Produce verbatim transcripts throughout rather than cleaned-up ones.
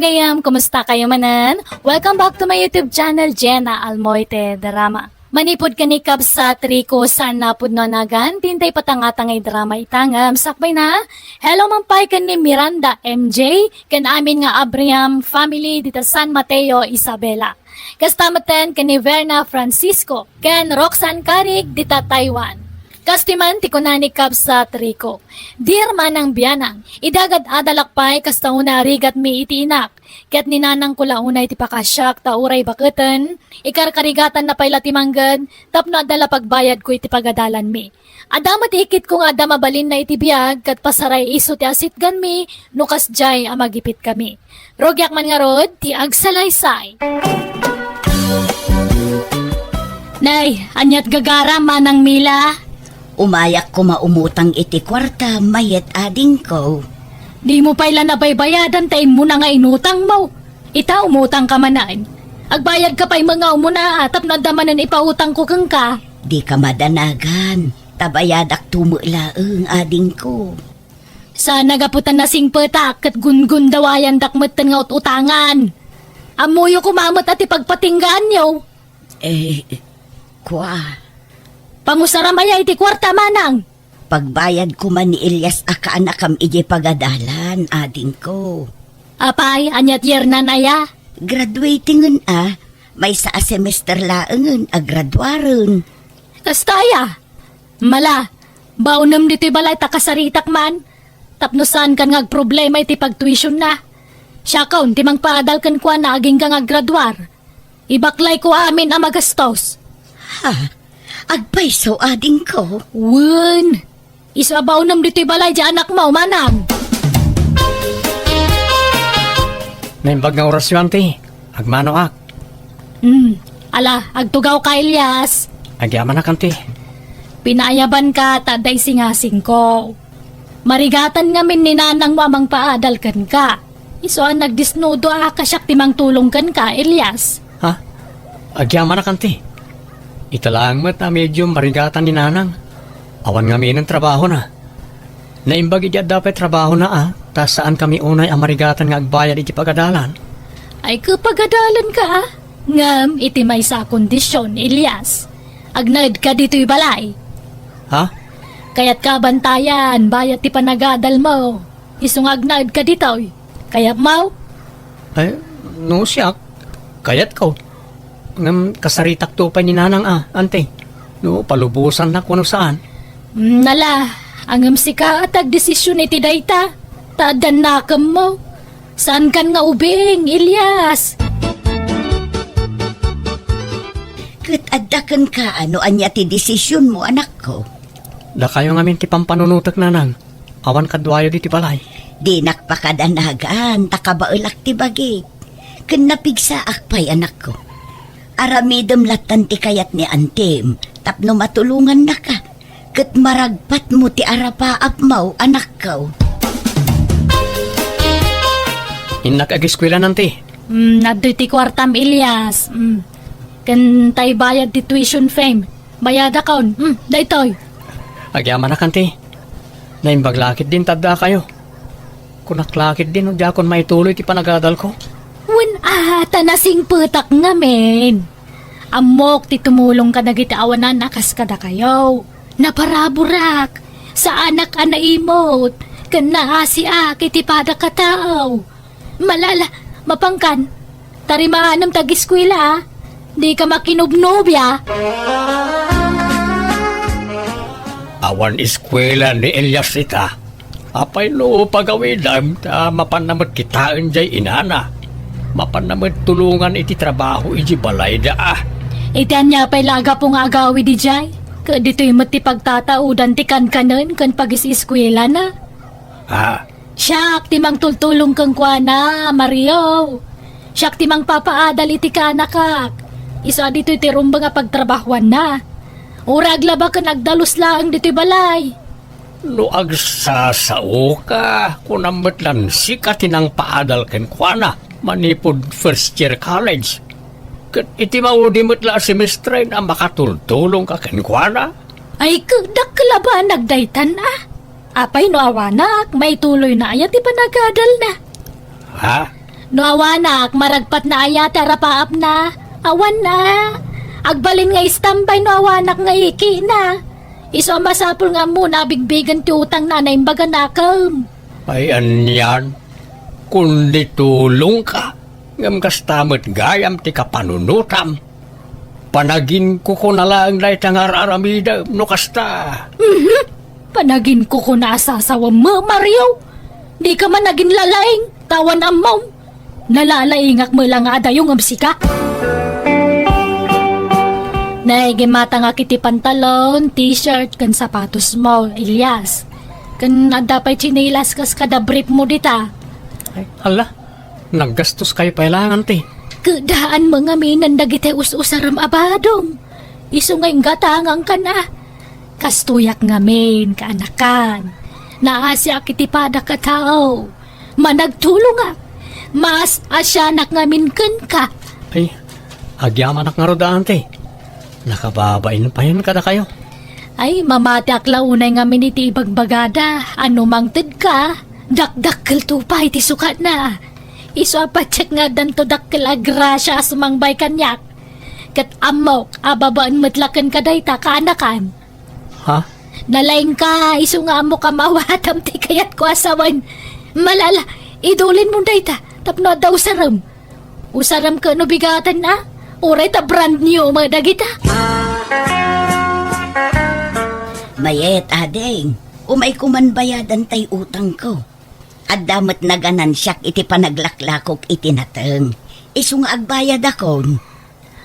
Kayam, kumusta kayo manen? Welcome back to my YouTube channel, Jenna Almoite Drama. Manipud ken ni Kabsat Rico, saan napudno a nagan, ti intay patangtangay drama ita ngem sakbay na. Hello man pay ken ni Miranda M J, ken amin nga Abraham family dita San Mateo, Isabela. Kasta metten ken ni Verna Francisco ken Roxanne Karig dita Taiwan. Kastoy man ti kuna ni Kabsat Rico, "Dear Manang Bianang, idi agad-adalak pay kasta una rigatmi iti inak, ket ni nanangko la unay ti pakasiak ta uray baketen, ikarkarigatanna pay la ti mangged tapno adda la pagbayadko iti pagadalanmi. Adda met ikitko nga adda mabalinna iti biag ket pasaray isu ti asitganmi no kasdiay a magipitkami. Rugiak man ngarud ti agsalaysay." Nay, aniat gagaram, Manang Mila? Umayak koma umutang iti kuarta, mayat adingko. Dimo pay la nabaybayadan ta immuna nga inutangmo. Ita, umutang ka manen. Agbayad ka pay met nga umuna, tapno adda manen ipautangko kenka. Di ka madanagan, ta bayadak tumo laeng, adingko. Sana gapu ta nasingpetak ket gungundawayandak metten nga ut-utangan. Ammoyo koma met a ti pagpatinggaanyo. Eh, kua. Pangusaram aya iti kuarta, Manang? Pagbayad koma ni Elias a kaanakam idiay pagadalan, adingko. Apay, aniat yernan aya? Graduating a, maysa a semester laengen a graduaren. Kasta aya? Mala, baonem ditoy balay ta kasaritak man, tapno saankan nga agproblema iti pagtuisionna. Siakon ti mangpaadal kenkuana agingga nga aggraduar. Ibaklayko amin a magastos. Ha? Agpayso, adingko? Wen. Isu a baonem ditoy balay diay anakmo, Manang. Naimbag nga orasyo, anti. Agmanoak. Hmm. Ala, agtugaw ka, Elias. Agyamanak, anti. Pinaayabanka ta adda isingasingko. Marigatan ngamin ni nanangmo a mangpaadal kenka. Isu a nagdisnudo a kasiak ti mangtulong kenka, Elias. Ha? Agyamanak, anti. Ita laeng met a medium marigatan ni nanang. Awan ngaminen trabahona. Naimbag idi adda pay trabahona a, ta saankami unay a marigatan nga agbayad iti pagadalan. Ay, ket pagadalanka a. Ngem iti maysa a kondision, Elias. Agnaedka ditoy balay. Ha? Kayatka a bantayan, bayat ti panagadalmo. Isu nga agnaedka ditoy. Kayatmo? Ay, no siak, kayatko. Ngem kasaritakto pay ni nanang a, anti. No palubosannak wenno saan. Mm, ala, ngem sika a ti agdesision iti dayta. Ta addan nakemmo. Saankan nga ubing, Elias. Ket adda kenka no ania ti desisionmo, anakko? Dakayo ngamin ti pampanunotek, nanang. Awan kaduayo ditoy balay. Dinak pakadanagan, ta kabaelak ti bagik. Ken napigsaak pay, anakko. Aramidem lattan ti kayat ni antim tapno matulongannaka. Ket maragpatmo ti arapaapmo, anakko. Innak ageskuela, anti. Mm, adtoy ti kuartam, Elias. Mm. Ken tay bayad ti tuition feem. Bayadakon. Hmm, daytoy. Agyamanak, anti. Naimbag la ketdin ta addakayo. Kunak la ketdin no diakon maituloy ti panagadalko. Wen a, ta nasingpetak ngamin. Ammok ti tumulong kadagiti awanan a kas kadakayo. Naparaburak. Saanak a naimut. Ken naasiak iti padak a tao. Malala, mapankan. Tarimanem ti ageskuela, a. Dika makinubnobia. Awan eskuela ni Elias ita. Apay no pagawidem ta mapanna met kitaen jay inana. Mapanna met tulongan iti trabaho iti balayda, a. Iti ania pay la a gapu nga agawid idiay? Ket ditoy met ti pagtataodan ti kankanen ken pagis-eskuelana. Ha? Siak ti mangtultulong kenkuana, Mario. Siak ti mangpapaadal iti kaanakak. Isu a ditoy ti rumbeng a pagtrabahuanna. Uray aglaba ken agdalus laeng ditoy balay. No agsasaoka, kunam met lan sika ti nangpaadal kenkuana manipud first year college. Ket iti maudi met la a semestre a makatultulongka kenkuana. Ay, ket dakkel a banag daytan, a. Apay no awanak, maituloyna aya ti panagadalna? Ha? No awanak, maragpatna aya ti arapaapna? Awan a. Agbalin nga istambay no awanak nga ikina. Isu a masapul nga ammona a bigbigen ti utangna a naimbag a nakem. Ay, anian? Kundi tulongka, ngem kasta met gayam ti kapanunotam. Panaginkukuna laeng dayta nga ar-aramidem no kasta. Mhm. Panaginkukuna a sasawem, Mario. Dika man aginlalaing, ta awan ammom. Nalalaingak met la nga adayo ngem sika. Naigimatangak iti pantalon, t-shirt, ken sapatos mo, Elias. Ken adda pay tsinelas kas kada brief mo dita. Ay, hala, naggastoskayo pay laeng, anti. Keddaan mo ngamin dagiti us-usarem a badom. Isu nga inggatangangkan a. Kastoyak ngamin, kaanakan. Naasiak iti padak a tao. Managtulongak. Maas-asianak ngamin kenka. Ay, agyamanak ngarud, anti. Nakababain payen kadakayo. Ay, mamatiak la unay ngamin iti ibagbagada. Ano mangted ka, dakdakkelto pay ti sukatna. Isu a patiek nga addanto dakkel a grasia a sumangbay kaniak. Ket ammok a babaen met la kenka dayta, kaanakan. Ha? Nalaingka, isu nga ammok a maawatam ti kayatko a sawen. Malala, idulinmo dayta tapno adda usarem. Usarem ket no bigaten a, uray ta brand new met dagita. Mayet, ading, umayko man bayadan tay utangko. Adda met naganansiak iti panaglaklakok iti nateng. Isu nga agbayadakon.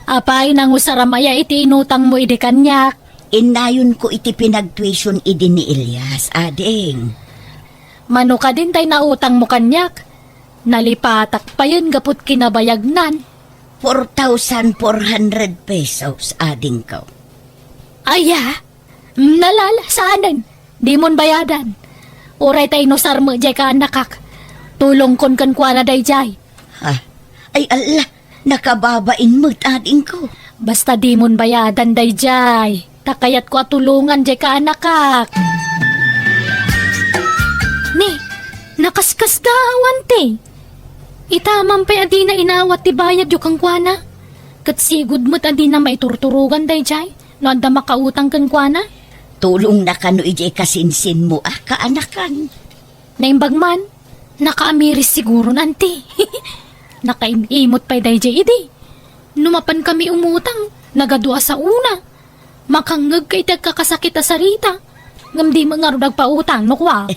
Apay, nangusaram aya iti inutangmo idi kaniak? Innayonko iti pinagtuition idi ni Elias, ading. Mano kadin tay nautangmo kaniak? Nalipatak payen gaput kinabayagnan. Four thousand four hundred pesos, adingko. Aya? Nalala, saanen? Dimon bayadan. Uray ta inusar met jay kaanakak. Tulongkon kenkuana dayjay. Ha? Ay, alla, nakababain met, adingko. Basta dimon bayadan dayjay. Ta kayatko a tulongan jay kaanakak. Ni, nakaskasdaaw, anti. Ita man pay a dina inawat ti bayadyo kenkuana. Ket sigud met a dina maiturturogan dayjay. No adda makautang kenkuana? Tulongna kano idiay kasinsinmo a kaanakan. Naimbag man, nakaamiris siguron, anti. Nakaim-imot pay daydiay idi. No mapankami umutang, nagadu a saona. Makangngegka iti agkakasakit a sarita. Ngem dimo ngarud agpautang, no kua?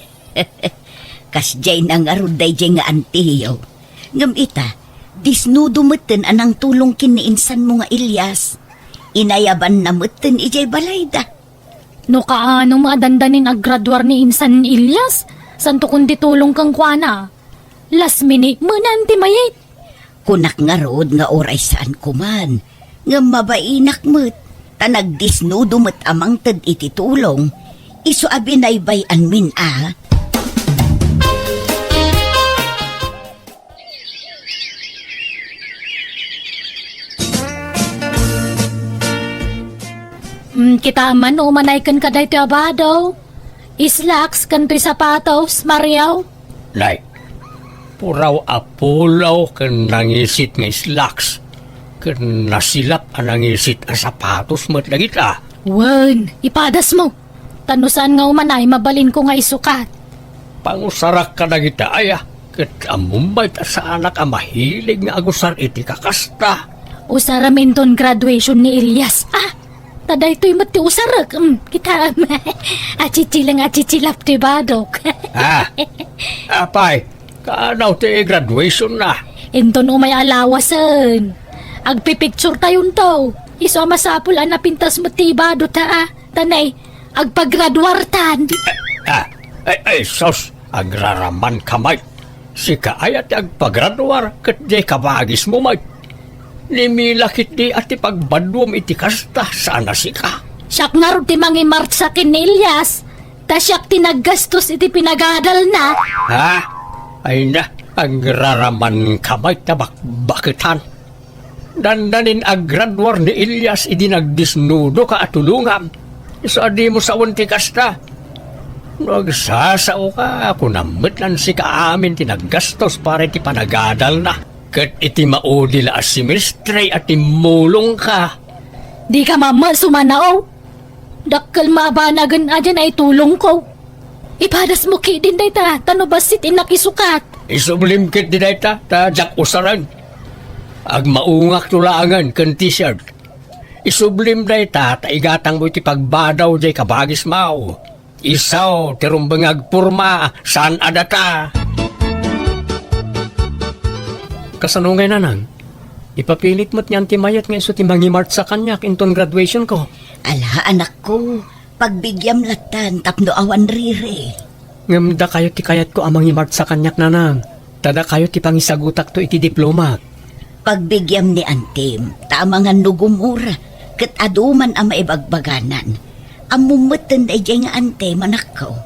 Kasdiay na ngarud daydiay nga antiyo. Ngem ita, disnudo metten a nangtulong ken ni insanmo nga Elias. Inayabanna metten idiay balayda. No kaano met a dandanin aggraduar ni insan Elias, santo kundi tulong kenkuana. Last minute menan ti mayat. Kunak ngarud nga uray saanko man, ngem mabainak met, ta nagdisnudo met a mangted iti tulong, isu a binaybay-anmin a. Mm, kita man no umanay kenka daytoy a bado. Slacks ken toy sapatos, Mario. Nay, puraw a polo ken nangisit nga slacks, ken nasilap a nangisit a sapatos met dagita. Wen, ipadasmo. Ta no saan nga umanay, mabalinko nga isukat. Pangusarak kadagita aya, ket ammom bay ta saanak a mahilig nga agusar iti kakasta. Usarem inton graduation ni Elias. Ah, ta daytoy met ti usarek. Mm, kitaem. Achichilang achichilap ti badok. Ah, apay, kaano ti graduation na? Inton umay a lawasen. Agpipicture tayonto. Isu a masapul a napintas met ti ibado ta, ah. Tanay, agpagraduartan. Ah, ay, ay, sus, agraraman ka, Mike. Sika aya ti agpagraduar ket diay kabagismo, Mike. Ni Mila ketdi a ti pagbaduam iti kasta, saan a sika. Siak ngarud ti mangimartsa ken ni Elias, ta siak ti naggastos iti pinagadalna. Ha? Ay na, agraraman ka, Mike, ta bakbaketan. Dandanin aggraduar ni Elias idi nagdisnudo ka a tulongam. Isu a dimo sawen ti kasta. No agsasaoka, kunam met la sika amin ti naggastos para iti panagadalna. Ket iti maudi la a semestre a timmulongka. Dika mamma sumanao. Dakkel mabanagen a diay naitulongko. Ipadasmo ketdin dayta, ta no bassit innak isukat. Isublim ketdi dayta, ta diak usaren. Agmaungakto laengen ken t-shirt. Isublim dayta, ta igatangmo iti pagbadaw diay kabagismo. Isu ti rumbeng nga agporma, saan a data. Kasano ngay, nanang? Ipapilit met ni Auntie Mayet nga isu ti mangimartsa kaniak inton graduationko. Ala, anakko, pagbigyam lattan tapno awan riri. Ngem dakayo ti kayatko a mangimartsa kaniak, nanang. Ta dakayo ti pangisagutakto iti diplomak. Pagbigyam ni antim, ta amangan no gumura, ket adu man a maibagbaganan. Ammom metten daydiay nga antem, anakko.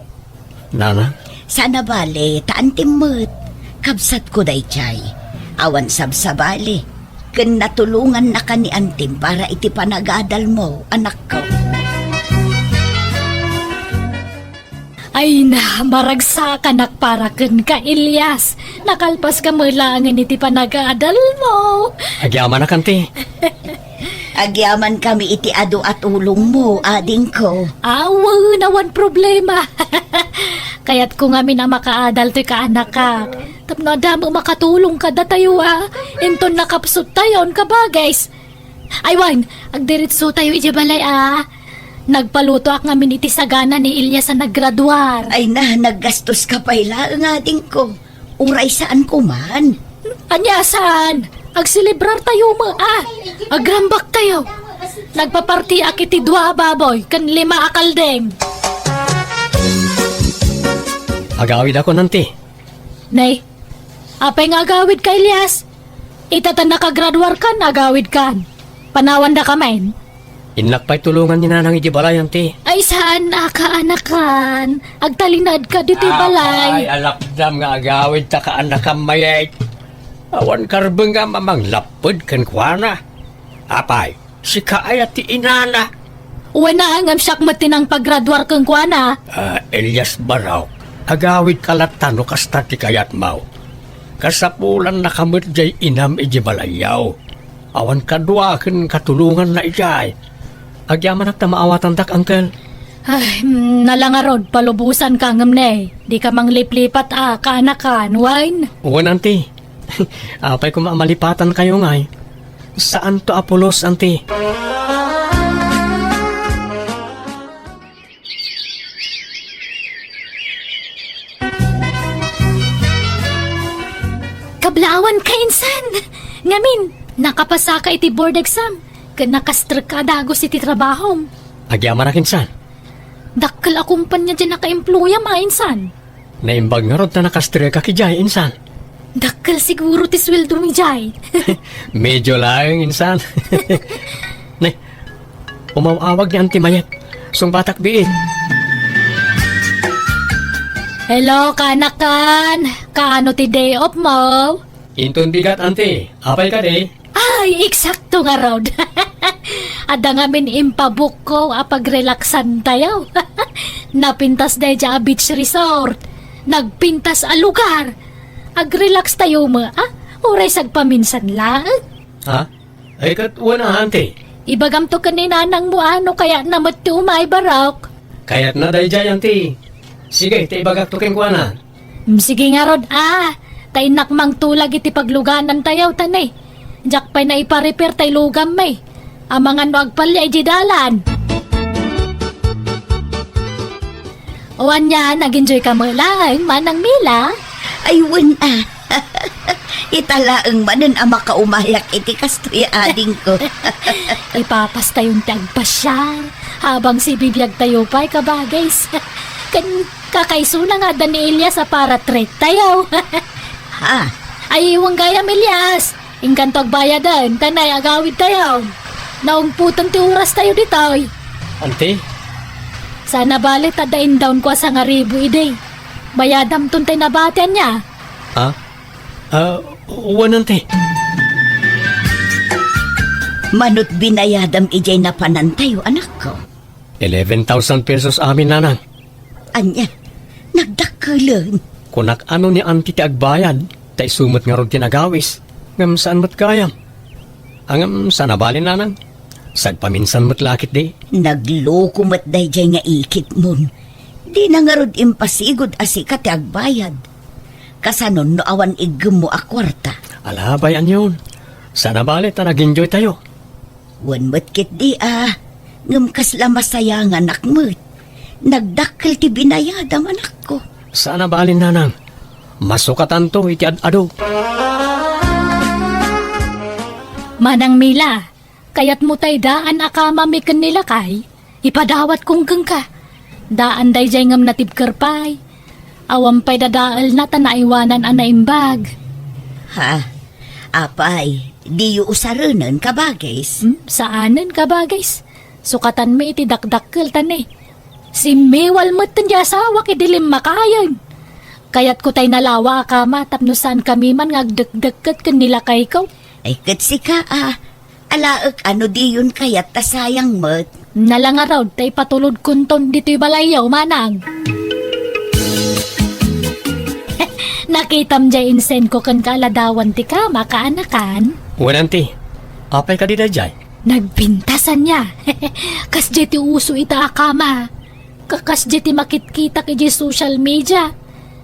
Nana? Saan a bale, ta antim met. Kabsatko daydiay. Awan sabsabali. Ken natulongannaka ni antim para iti panagadalmo, anakko. Ay na, maragsakanak para kenka, Elias. Nakalpaska met laengen iti panagadalmo. Agyamanak, anti. Agyamankami iti adu a tulongmo, adingko. Awan, awan problema. Kayatko ngamin a makaadal ti kaanakak. Tapno adda met makatulong kadatayo a. Inton nakapsuttayon, kabagis. Ay wen, agdiretsotayo idiay balay a. Nagpalutoak ngamin iti sagana ni Elias a naggraduar. Ay na, naggastoska pay laeng, adingko. Uray saanko man. Ania saan? Agselebrartayo met a. Agrambaktayo. Nagpapartiak iti dua a baboy ken lima a kaldeng. Agawidakon, anti. Nay, apay nga agawidka, Elias? Ita ta nakagraduarkan, agawidkan. Panawandaka met. Innak pay tulongan ni nanang idiay balay, anti. Ay, saan a kaanakan? Agtalinaedka ditoy balay. Apay, alapdam nga agawidta kaanakam, Mayet. Awan karbengam a manglapped kenkuana. Apay, sika aya ti inana? Wen a, ngem siak met ti nangpagraduar kenkuana. Ah, Elias Barok, agawidka latta no kasta ti kayatmo. Kasapulannaka met diay inam idiay balayyo. Awan kadua ken katulonganna idiay. Agyamanak ta maawatandak, uncle. Ay, mm, nala ngarud, palubosanka ngem ne, dika mangliplipat a kaanakan, wen? Wen, anti. Apay koma a malipatankayo ngay? Saanto a pulos, anti. Kablaawanka insan! Ngamin, nakapasaka iti board exam, ken nakastrek ka a dagus iti trabahom. Agyamanak insan. Dakkel a kumpanya diay nakaemployam a insan. Naimbag ngarud ta nakastrek ka idiay insan. Dakkel siguro ti sueldom idiay. Medyo laeng insan. Ne, umaw-awag ni Auntie Mayet. Sungbatak biit. Hello, kaanakan. Kaano ti day off mo? Inton bigat, anti. Apay kadi? Ay, eksakto ngarud. Adda ngamin impabukko a pagrelaksantayo. Napintas daydiay a beach resort. Nagpintas a lugar. Agrelaxtayo met, a? Uray sagpaminsan laeng. Ha? Ay, ket wen a, anti. Ibagamto ken ni nanangmo a no kayatna met ti umay, Barok. Kayatna daydiay, anti. Sige, ta ibagakto kenkuana. Mm, sige ngarud a. Ta innak mangtulag iti pagluganantayo, ta ne, diak pay naipa-repair tay lugam, may. Amangan no agpalia idiay dalan. O ania, nag-enjoy ka met laeng, Manang Mila? Ay, wen a. Ita laeng manen a makaumayak iti kastoy, adingko. Ipapastayon ti agpasiar, habang sibibiagtayo pay, kabagis. Ken kakaisuna nga adda ni Elias a para treat tayo. Ha? Ay, wen gayam, Elias. Inkanto agbayaden, ta nay agawidtayo. Naungpoten ti orastayo ditoy. Anti? Saan a bale ta adda indawnko a sangaribu idi. Bayadamton tay nabati, ania? Ha? Ah, wen, anti. Manut binayadam idiay napanantayo, anakko? Eleven thousand pesos amin, nanang. Ania, nagdakkelen. Kunak ano ni Auntie ti agbayad, ta isu met ngarud ti nagawis. Ngem saan met gayam. Ngem saan a bale, nanang. Sagpaminsan met la ketdi. Nagloko met daydiay nga ikitmon. Dina ngarud impasigud a sika ti agbayad. Kasanon no awan iggemmo a kuarta? Ala, bay-anyon. Saan a bale ta nag-enjoy tayo. Wen met ketdi a, ngem kasla masayanganak met. Nagdakkel ti binayadam, anakko. Saan a bale, nanang. Masukatanto iti ad-adu. Manang Mila, kayatmo tay daan a kamami ken ni lakay? Ipadawat kong kenka. Daan daydiay ngem natibker pay. Awan pay dadaelna ta naiwanan a naimbag. Ha? Apay, diyo usarenen, kabagis? Hmm, saanen, kabagis. Sukatanmi iti dakdakkel ta ne. Simmiwal met ti asawak idi limmakayen. Kayatko tay nalawa a kama tapno saankami man nga agdekdekket ken ni lakayko. Ay, ket sika a, alaek a no diyon kayat ta sayang met. Nala ngarud ta ipatulodkonton ditoy balayyo, manang. Nakitam jay insend ko ken kaladawan ti kama, kaanakan? Wen, auntie. Apay kadi dayjay? Nagbintasan niya. Kasjay ti uso ita a kama. Kakas jay ti makitkitak idiay social media.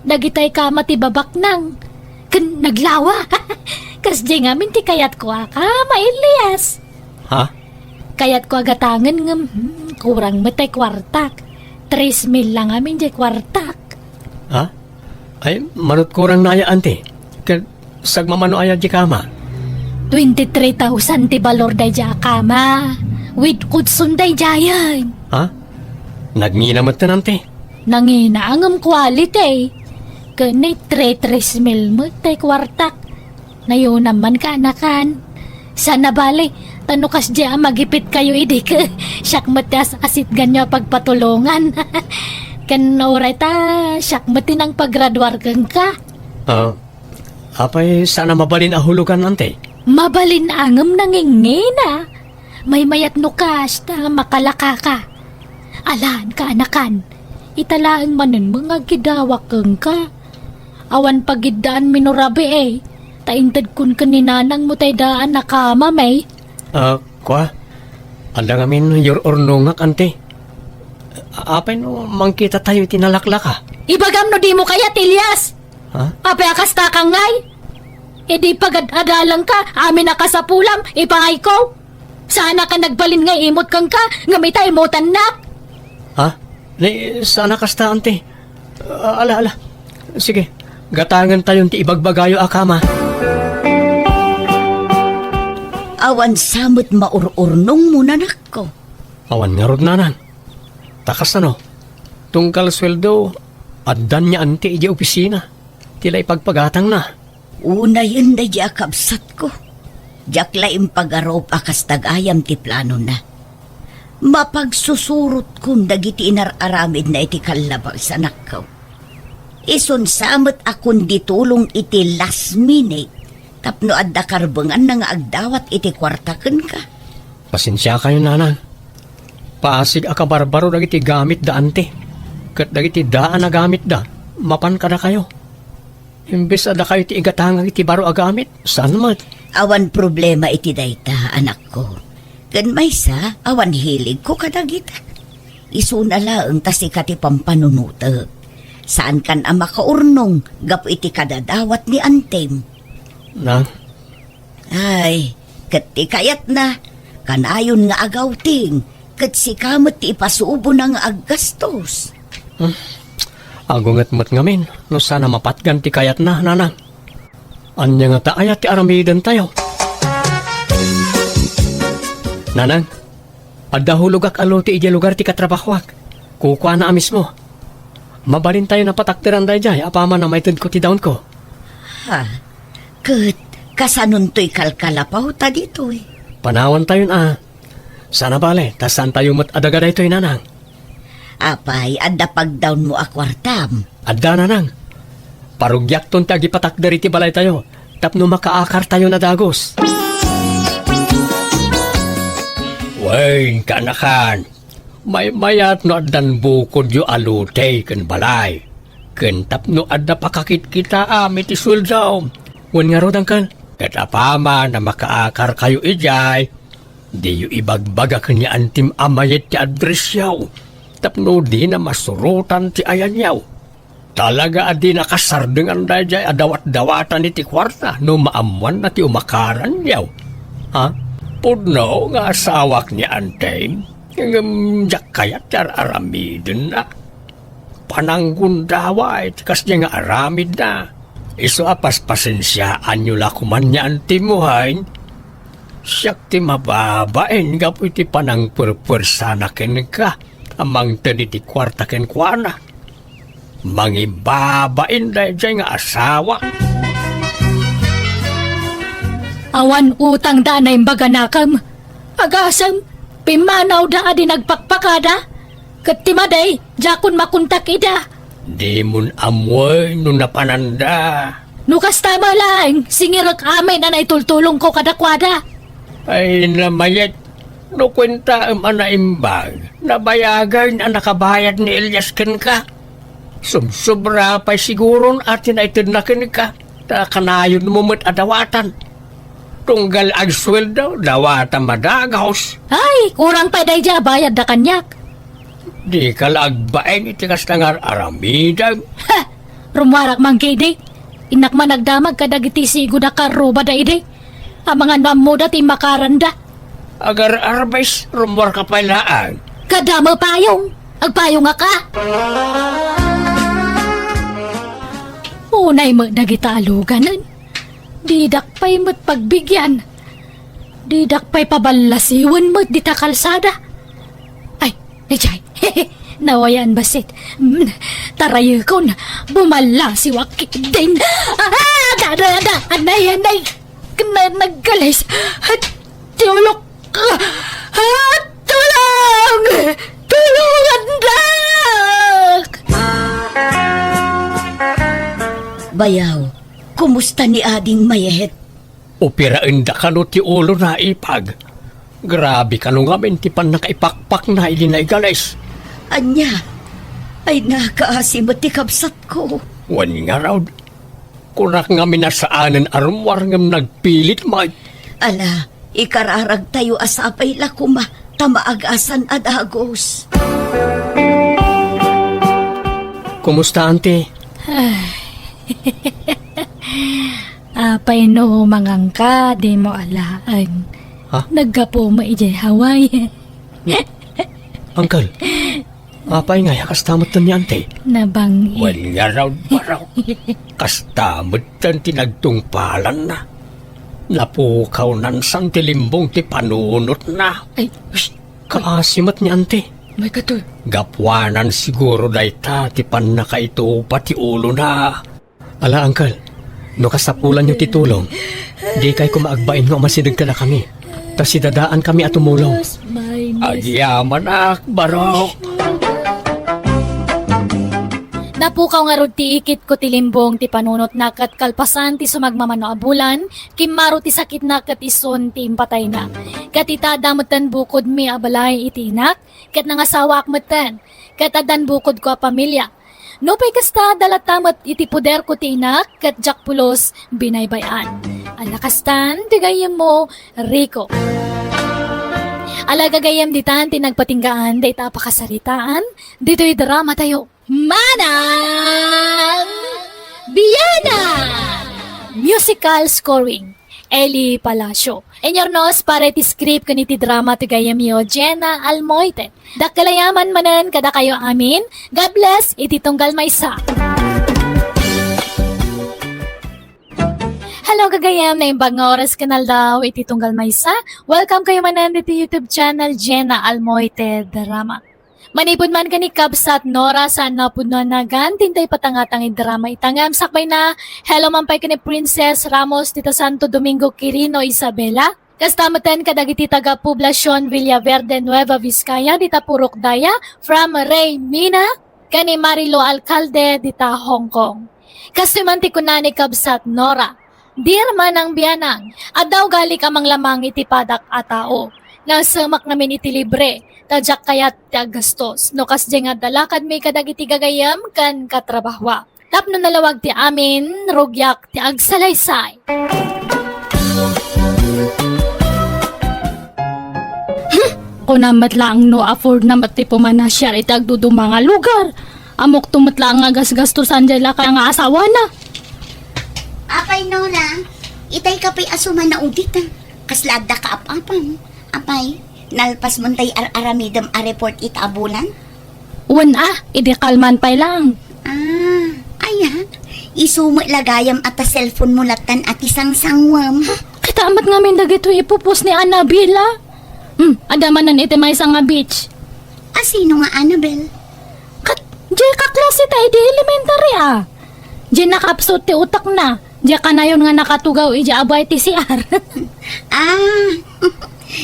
Dagitay kama ti babaknang. Ken naglawa. Kasjay ngamin ti kayatko a kama, Elias. Ha? Kayatko a gatangen ngem, hmm, kurang met tay kuartak. Tres mil lang amin jay kuartak. Ha? Ay, manut kurang na aya, auntie. Ket sagmamano aya di kama? Twenty-three thousand ti balor daydiay a kama. With kutson daydiayen. Ha? Nangina met ten, auntie. Nangina ngem quality. Ken ni tres, tres mil met tay kuartak. Nayonam man, kaanakan. Saan a bale, ta no kasdi a magipitkayo idi ket siak met ti as-asitganyo a pagpatulongan. Ken uray ta siak met ti nangpagraduar kenka. Ah, apay saan a mabalin a hulugan, auntie? Mabalin a ngem nangingina. Maymayat no kasta makalakaka. Alan, kaanakan, ita laeng manen nga agkidawak kenka. Awan pagiddaanmi no rabii, ta intedkon ken ni nanangmo tay daan a kamami. Ah, kua? Adda ngamin yur-urnongak, auntie. A-, apay no mangkitatayo iti nalaklaka? Ibagam no dimo kayat, Elias! Ha? Apay a kasta ka ngay? Idi pagad-adalangka, amin a kasapulam, ipangayko. Saan a ka nagbalin nga imot kenka, ngem ita imotannak. Ha? Ni, saan a kasta, auntie. Ah, ala, ala. Sige, gatangentayon ti ibagbagayo a kama. Awan sa met maur-urnongmo, anakko. Awan ngarud, nanang. Ta kasano? Tunggal sueldo, addan ni auntie idiay opisina. Ti la ipagpagatangna. Unayen daydiay a kabsatko. Diak la impagarup a kasta gayam ti planona. Mapagsusurotkon dagiti inar-aramidna iti kallabas, anakko. Isun sa met a kundi tulong iti last minute tapno adda karbenganna nga agdawat iti kuarta kenka. Pasensiakayo, nanang. Paasig a kabarbaro dagiti gamitda, auntie. Ket dagiti daan a gamitda, mapan kadakayo. Imbes a dakayo ti igatangak iti baro a gamit, saan met? Awan problema iti dayta, anakko. Ken maysa, awan hiligko kadagita. Isuna laeng ta sika ti pampanunotek. Saankan a makaurnong gapu iti kadadawat ni antem. Na, Ay, ket ti kayatna, kanayon nga agawting, ket sika met ti ipasubona nga aggastos. Hmm. Agunget met ngamin, no saan a mapatgan ti kayatna, nanang. Ania ngata aya ti aramidentayo? Nanang, adda hulogak a lote idiay lugar ti katrabahoak. Kukuana a mismo. Mabalintayon a patakderan daydiay apaman a maitedko ti dawnko. Ha? Ket kasanontoy kalkalapawta ditoy? Panawantayon a. Saan a bale, ta saantayo met a daga daytoy, nanang. Apay, adda pagdawnmo a kuartam? Adda, nanang. Parugiakton ti agipatakder iti balaytayo tapno makaakartayon a dagus. Wen, kaanakan, Maymayat no addan bukodyo a lote ken balay, ken tapno adda pakakitkitaam iti sueldo. Wen ngarud, Uncle, ket apaman a makaakarkayo idiay, diyo ibagbaga ken ni Antim a mayat ti addressyo, tapno dina masurotan ti ayanyo. Talaga a di nakasardengan daydiay a dawat-dawatan iti kuarta no maammoanna ti umakaranyo. Ha? Pudno nga asawak ni Antim, ngem diak kayat ti ar-aramidenna. Pananggundaway ti kasdiay nga aramidna. Isu a paspasensiaanyo la koman ni Antim, wen? Siak ti mababain gapu iti panangpuerpuersana kenka a mangted iti kuarta kenkuana. Mangibabain daydiay nga asawa. Awan utangda a naimbag a nakam. Agasem, pimmanawda a di nagpakpakada. Ket ti madi, diakon makontak ida. Dimon ammoen no napananda. No kasta met laeng, singirek amin a naitultulongko kadakuada. Ay, namayat, no kuentaem a naimbag, nabayagen a nakabayad ni Elias kenka. Subsobra pay siguron a ti naitedna kenka, ta kanayonmo met a dawatan. Tunggal agsueldo, dawata madagos. Ay, kurang pay daydiay a bayadda kaniak. Dika la agbain iti kasta nga ar-aramidem. Ha! Rummuarak man ketdi. Innak man agdamag kadagiti sigud a karrubada idi. Amangan no ammoda ti immakaranda. Agar-arbes, rummuarka pay laeng. Kadama payong. Agpayongaka. Unay met dagita a luganen. Didak pay met pagbigian. Didak pay paballasiwen met dita kalsada. Ay, daydiay. Nawayan bassit. Mm, tarayekon. Bumallasiwak ketdin. Ah, ada, ada, ada. Anay, anay. Ken naggalis. Tulok. Ah, tulong! Tulongandak! Bayaw, kumusta ni Ading Mayet? Operaenda kano ti ulona, ipag. Grabe kano ngamin ti pannakaipakpakna idi naigalis. Ania? Ay, nakaasi met ti kabsatko. Wen ngarud, kunak ngamin a saanen a rummuar ngem nagpilit met. Ala, ikararagtayo a sapay la koma ta maagasan a dagus. Kumusta, Auntie? Ay. Apay no mangangka, dimo alaen. Ha? Naggapu mo idiay Hawaii. Uncle, apay ngay a kasta metten ni Auntie? Nabang-, Wen ngarud, barok. Kasta metten ti nagtungpalanna. Napukawnan san ti limbong ti panunotna. Ay, shh! Kaasi met ni Auntie. May katoy. Gapuanan siguro dayta ti pannakaitupa ti ulona. Ala, Uncle, no kasapulanyo ti tulong, dikay koma agbain nga umasideg kadakami. Ta sidadaankami a tumulong. Agyamanak, barok. Napukaw ngarud ti ikitko ti limbong ti panunotna ket kalpasan ti sumagmamano a bulan, kimmaro ti sakitna ket isun ti impatayna. Ket ita adda metten bukodmi a balay iti inak, ket nangasawaak metten, ket addan bukodko a pamilia. Nupay kasta, adda latta met iti poderko ti inak, ket diak pulos binaybay-an. Ala kastan ti gayyemmo, Rico. Ala gagayyem, ditan ti nagpatinggaan dayta a pakasaritaan ditoy dramatayo. Manang Bianan! Musical scoring, Eli Palacio. Inyornos para iti script ken iti drama ti gayyemyo, Jenna Almoite. Dakkel a yaman manen kadakayo amin. God bless iti tunggal maysa. Hello, gagayyem, naimbag nga oras ken aldaw iti tunggal maysa. Welcome kayo manen iti YouTube channel, Jenna Almoite Drama. Manipud man ken ni Kabsat Nora, saan a pudno a nagan ti intay patangatang iti drama ita ngem sakbayna, hello man pay ken ni Princess Ramos dita Santo Domingo, Quirino, Isabela. Kasta metten kadagiti taga Poblacion Villaverde, Nueva Vizcaya, dita Purok Daya, from Ray Mina, ken ni Marilo Alcalde, dita Hong Kong. Kastoy man ti kuna ni Kabsat Nora, Dear Manang Bianang, adda ugalik a manglamang iti padak a tao. Nasemak ngamin iti libre, ta diak kayat ti aggastos. No kasdiay nga adda lakadmi kadagiti gagayyem ken katrabahoak. Tapno nalawag ti amin, rugiak ti agsalaysay. Hmm, kunam met laeng no afford na met ti pumanasiar iti agduduma nga lugar. Ammokto met laeng nga gasgastosan diay lakay nga asawana. Apay, Nona, itay ka pay a sumanaudit, a. Kasla adda kaap-apam. Apay, nalpas mo tay ar-aramidem a report ita a bulan? Wen a, idi kalman pay lang. Ah, aya, isu met la gayam a ta cellphone mo lattan a ti sangsangwem. Kita met ngamin dagitoy ipupos ni Annabel, a. Hmm, adda manen iti maysa nga beach. A, sino nga Annabel? Ket, diay kaklase ta idi elementary, a. Diay nakapsut ti utekna. Diay kanayon nga nakatugaw idiay abay ti C R. Ah,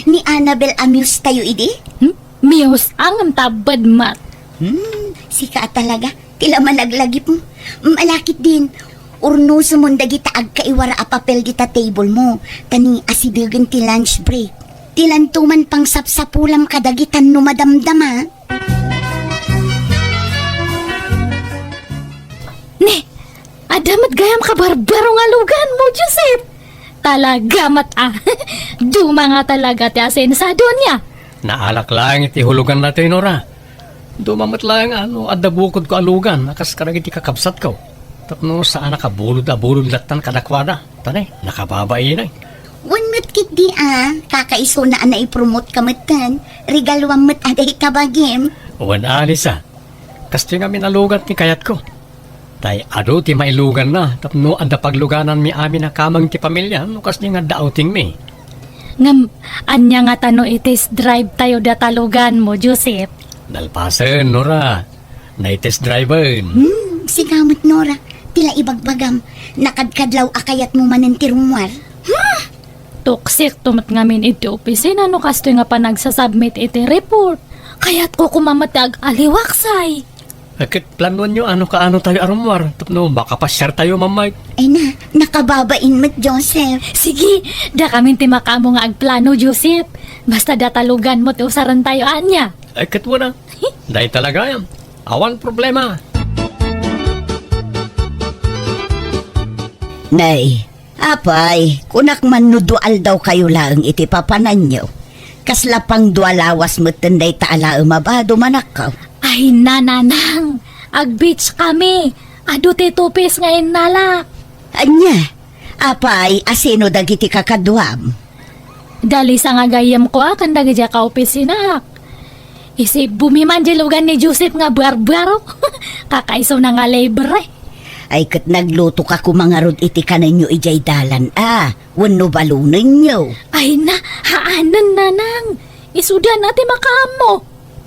ni Annabel a muse tayo idi? Hmm? Muse, a, ngem ta abbed met. Hmm, sika a talaga. Ti la managlagip mo. Malakit din. Urnosem mon dagita agkaiwara a papel dita table mo. Ta ni asidegen ti lunch break. Ti lanto man pangsapsapulam kadagita no madamdama. Ne, adda met gayam kabarbaro nga lugan mo, Joseph. Talaga met, a. Duma nga talaga ti asensado ania. Naalak laeng iti hulugan daytoy, Nora. Duma met laeng a no adda bukodko a lugan a kas kadagiti kakabsatko. Tapno saanak a bulod a bulod lattan kadakuada. Ta ne, nakababain. Wen met ketdi a, kakaisuna a naipromote ka metten. Regaluam met a dayta bagim. Wen a, Lisa. Kastoy ngamin a lugan ti kayatko. Tay adu ti mailuganna tapno adda paglugananmi amin a kameng ti pamilya no kasdi nga adda outingmi. Ngem, ania ngata no i-test drive tayo data lugan mo, Joseph? Nalpasen, Nora. Nai-test driven. Hmm, sika met, Nora. Ti la ibagbagam, nakadkadlaw a kayatmo manen ti rummuar. Hmm! Tuksik to met ngamin iti opisina no kastoy nga panagsasubmit iti report. Kayatko koma met ti ag-aliwaksay. Ket planuanyo a no kaano tayo a rummuar tapno makapasiar tayo, Ma'am Mike. Ay na, nakababain met, Joseph. Sige, dakamin ti makaammo nga agplano, Joseph. Basta data lugan mo ti usaren tayo ania. Ay, ket wen a. Dayta la gayam. Awan problema. Nay, apay, kunak man no dua aldawkayo laeng iti papananyo. Kasla pangdua lawas metten dayta a laem a bado, manakko. Ay, nanang, ag-beach kami. Adu ti two piece nga innalak. Ania? Apay, asino dagiti kakaduam? Da Lisa nga gayyemko a ken dagidiay kaopisinak. Isibumi man di lugan ni Joseph nga barbaro. Kakaisuna nga libre. Ay, ket nagluto ka koma ngarud iti kanenyo idiay dalan a, wenno balonenyo? Ay na, haanen, nanang. Isudan a ti makaammo.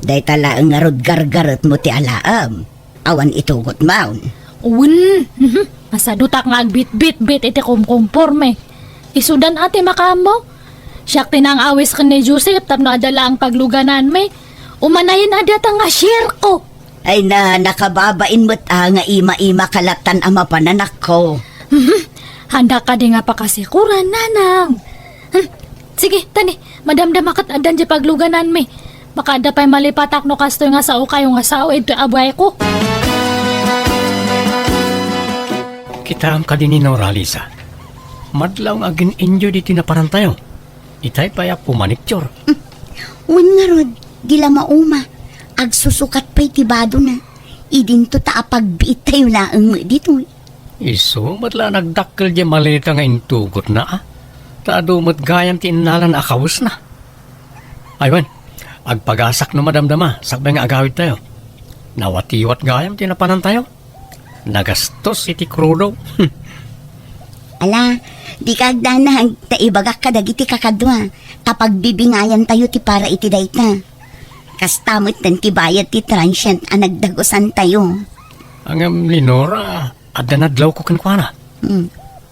Dayta laeng ngarud gargaretmo ti alaem. Awan itugot maon. Wen, mhm. Masadutak nga agbitbitbit iti kumkumporme. Isudan a ti makaammo. Siak ti nang-awis ken ni Joseph tapno adda laeng paglugananmi. Umanayen a data nga share ko. Ay na, nakababain met a nga ima-ima ka lattan a mapananakko. Mhm. Handa kadi nga pakasikuran, nanang? Hmm. Sige, tani, madamdama ket addan di paglugananmi. Makaadda pay malipatak no kastoy nga sao kayo nga sao iti abay ko. Kitaem kadi ni Nora, Lisa. Madlaw nga agin-enjoy ditoy naparantayo. Itay pay a pumanicture. Wen ngarud, di la mauma. Agsusukat pay ti badona. Idinto ta apagbiit tayo laeng met ditoy. Isu met la nagdakkel diay maleta nga intugotna, a. Ta adu met gayam ti innalan a kawesna. Ay wen, agpagasak no madamdama, sakbay nga agawid tayo. Nawatiwat gayam ti napanan tayo. Nagastos iti krudo. Ala, dika agdanag, ta ibagak kadagiti kakadua, ta pagbibingayan tayo ti para iti dayta. Kasta metten ti bayad ti transient a nagdagusan tayo. Ngem ni Nora, adda nadlawko kenkuana. Hmm.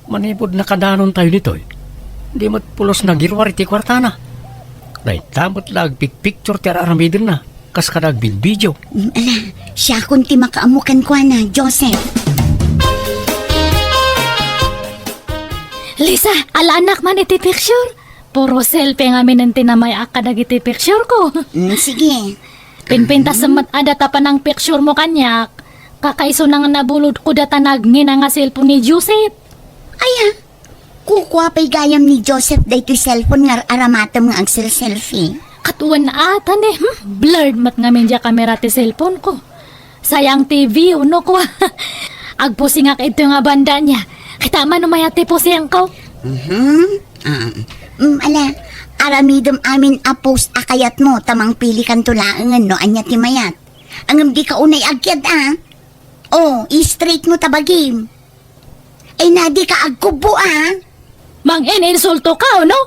Manipud nakadanon tayo ditoy, di met pulos nagiruar iti kuartana. Dayta met la agpicpicture ti ar-aramidenna, kas kada agvidvideo. Hmm, ala, siakon ti makaammo kenkuana, Joseph. Lisa, alaanak man iti picture. Puro selfie ngamin ti namay-ak kadagiti picture ko. Mm, sige. Pinpintas met a data panang picture mo kaniak. Kakaisuna nga nabulod ko data nagngina nga cellphone ni Joseph. Aya, kukua pay gayam ni Joseph daytoy cellphone nga ar-aramatem nga agselselfie. Ket wen ata ni, hmm? Blurred met ngamin diay kamera ti cellphone ko. Sayang ti view, no, kua. Agpusingak ito nga banda niya. Kita man umayat ti pusingko. Mhm. Ah, mm, ala, aramidem amin a post a kayat mo, ta mangpili kanto laengen no ania ti mayat. Ngem di ka unay agkiad, ah. Oh, i-straight mo ta bagim. Ay na, di ka agkubbo, ah. Mang-ininsulto ka, no?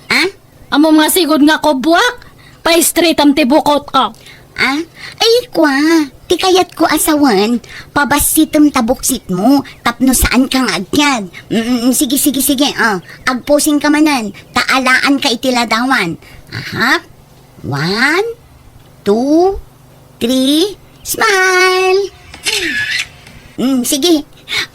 Ah? Ammom nga sigud nga kubboak, pa-straightam ti bukot ko. Ah? Ay, kua, ti kayat ko a sawen, pabassitem ta buksit mo, tapno saan ka nga agkiad. Mm, mm, sige, sige, sige, ah. Agposing ka manen, ta alaan ka iti ladawan. Aha. One, two, three, smile! Mm, sige.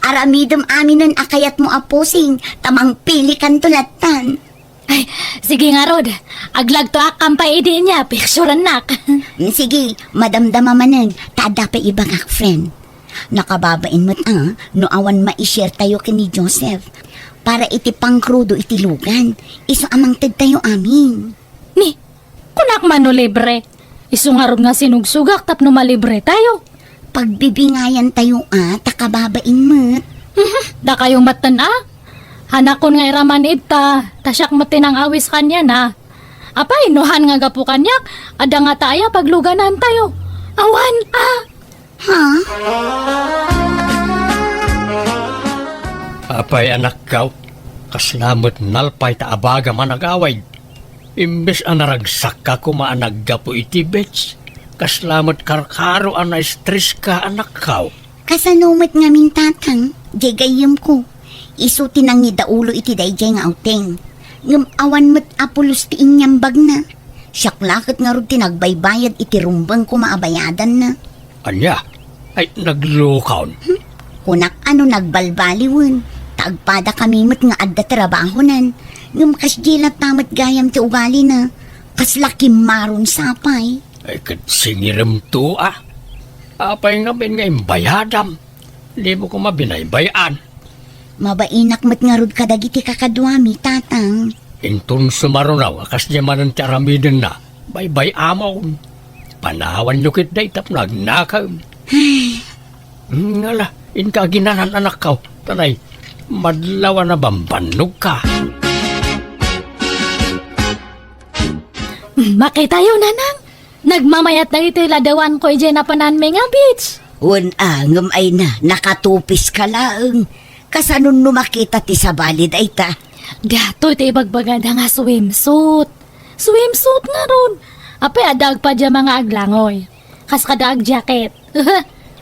Aramidem aminen a kayat mo a posing, ta mangpili kanto lattan. Ay, sige ngarud. Aglagtoak kam pay idi nia, picturennak. Mm, sige, madamdama manen, ta adda pay ibagak, friend. Nakababain met a, no awan mai-share tayo ken ni Joseph. Para iti pangkrudo iti lugan, isu a mangted tayo amin. Ni, kunak man no libre. Isu ngarud nga sinugsugak tapno malibre tayo. Pagbibingayan tayo a, ta kababain met. Mhm, dakayo metten a? Hanakon nga iraman ita, ta siak met ti nang-awis kaniana. Apay, no han nga gapu kaniak, adda ngata aya pagluganan tayo. Awan a! Ha? Apay, anakko, kasla met nalpay ta abagam a nagawid. Imbes a naragsakka koma a naggapu iti beach, kasla met karkaro a na-stress ka, anakko. Kasano met ngamin, tatang, diay gayyemko? Isu ti nangidaulo iti daydiay nga awteng. Ngem awan met a pulos ti inyambagna. Siak la ket ngarud ti nagbaybayad iti rumbeng koma a bayadanna. Ania? Ay, naglukon. Hmm? Kunak a no nagbalbaliwen, ta agpadakami met nga adda trabahonan. Ngem kasdi latta met gayam ti ugalina. Kasla kimmaron sapay. Ay, ket singiremto a. Apay ngamin nga imbayadam? Dimo koma binaybay-an. Mabainak met ngarud kadagiti kakaduami, tatang. Inton sumaruno a kasdiay manen ti aramidenna, baybay-amon. Panawanyo ketdi tapno agnakem. Ngala, inka aginanan, anakko. Tanay, madlaw a nabambannogka. Makitayo, nanang. Nagmamayat dagiti ladawanko idiay napananmi nga beach. Wen a, ngem ay na, nakatupiska laeng. Kasanon no makita ti sabali dayta? Datoy ti ibagbagada nga swimsuit. Swimsuit ngarud. Apay, adda agpadiama nga aglangoy. Kas kada agjacket.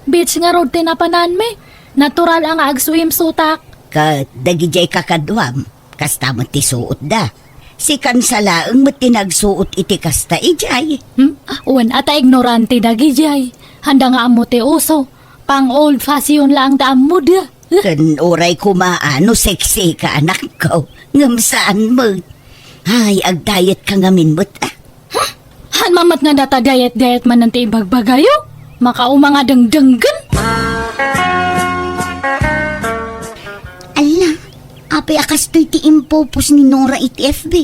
Beach ngarud ti napananmi. Natural a nga agswimsuitak. Ket dagidiay kakaduam, kasta met ti suotda. Sikan sa laeng met ti nagsuot iti kasta idiay. Hmm? Wen a ta ignorante dagidiay. Handa nga ammo ti uso. Pang old fashion laeng da ammoda. Ken uray koma a no sexy ka, anakko. Ngem saan met. Ay, agdiet ka ngamin met, ah. Huh? Han mamet nga data diet-diet manen ti ibagbagayo? Makauma nga dengdenggen. Alla, apay a kastoy ti impopost ni Nora iti F B?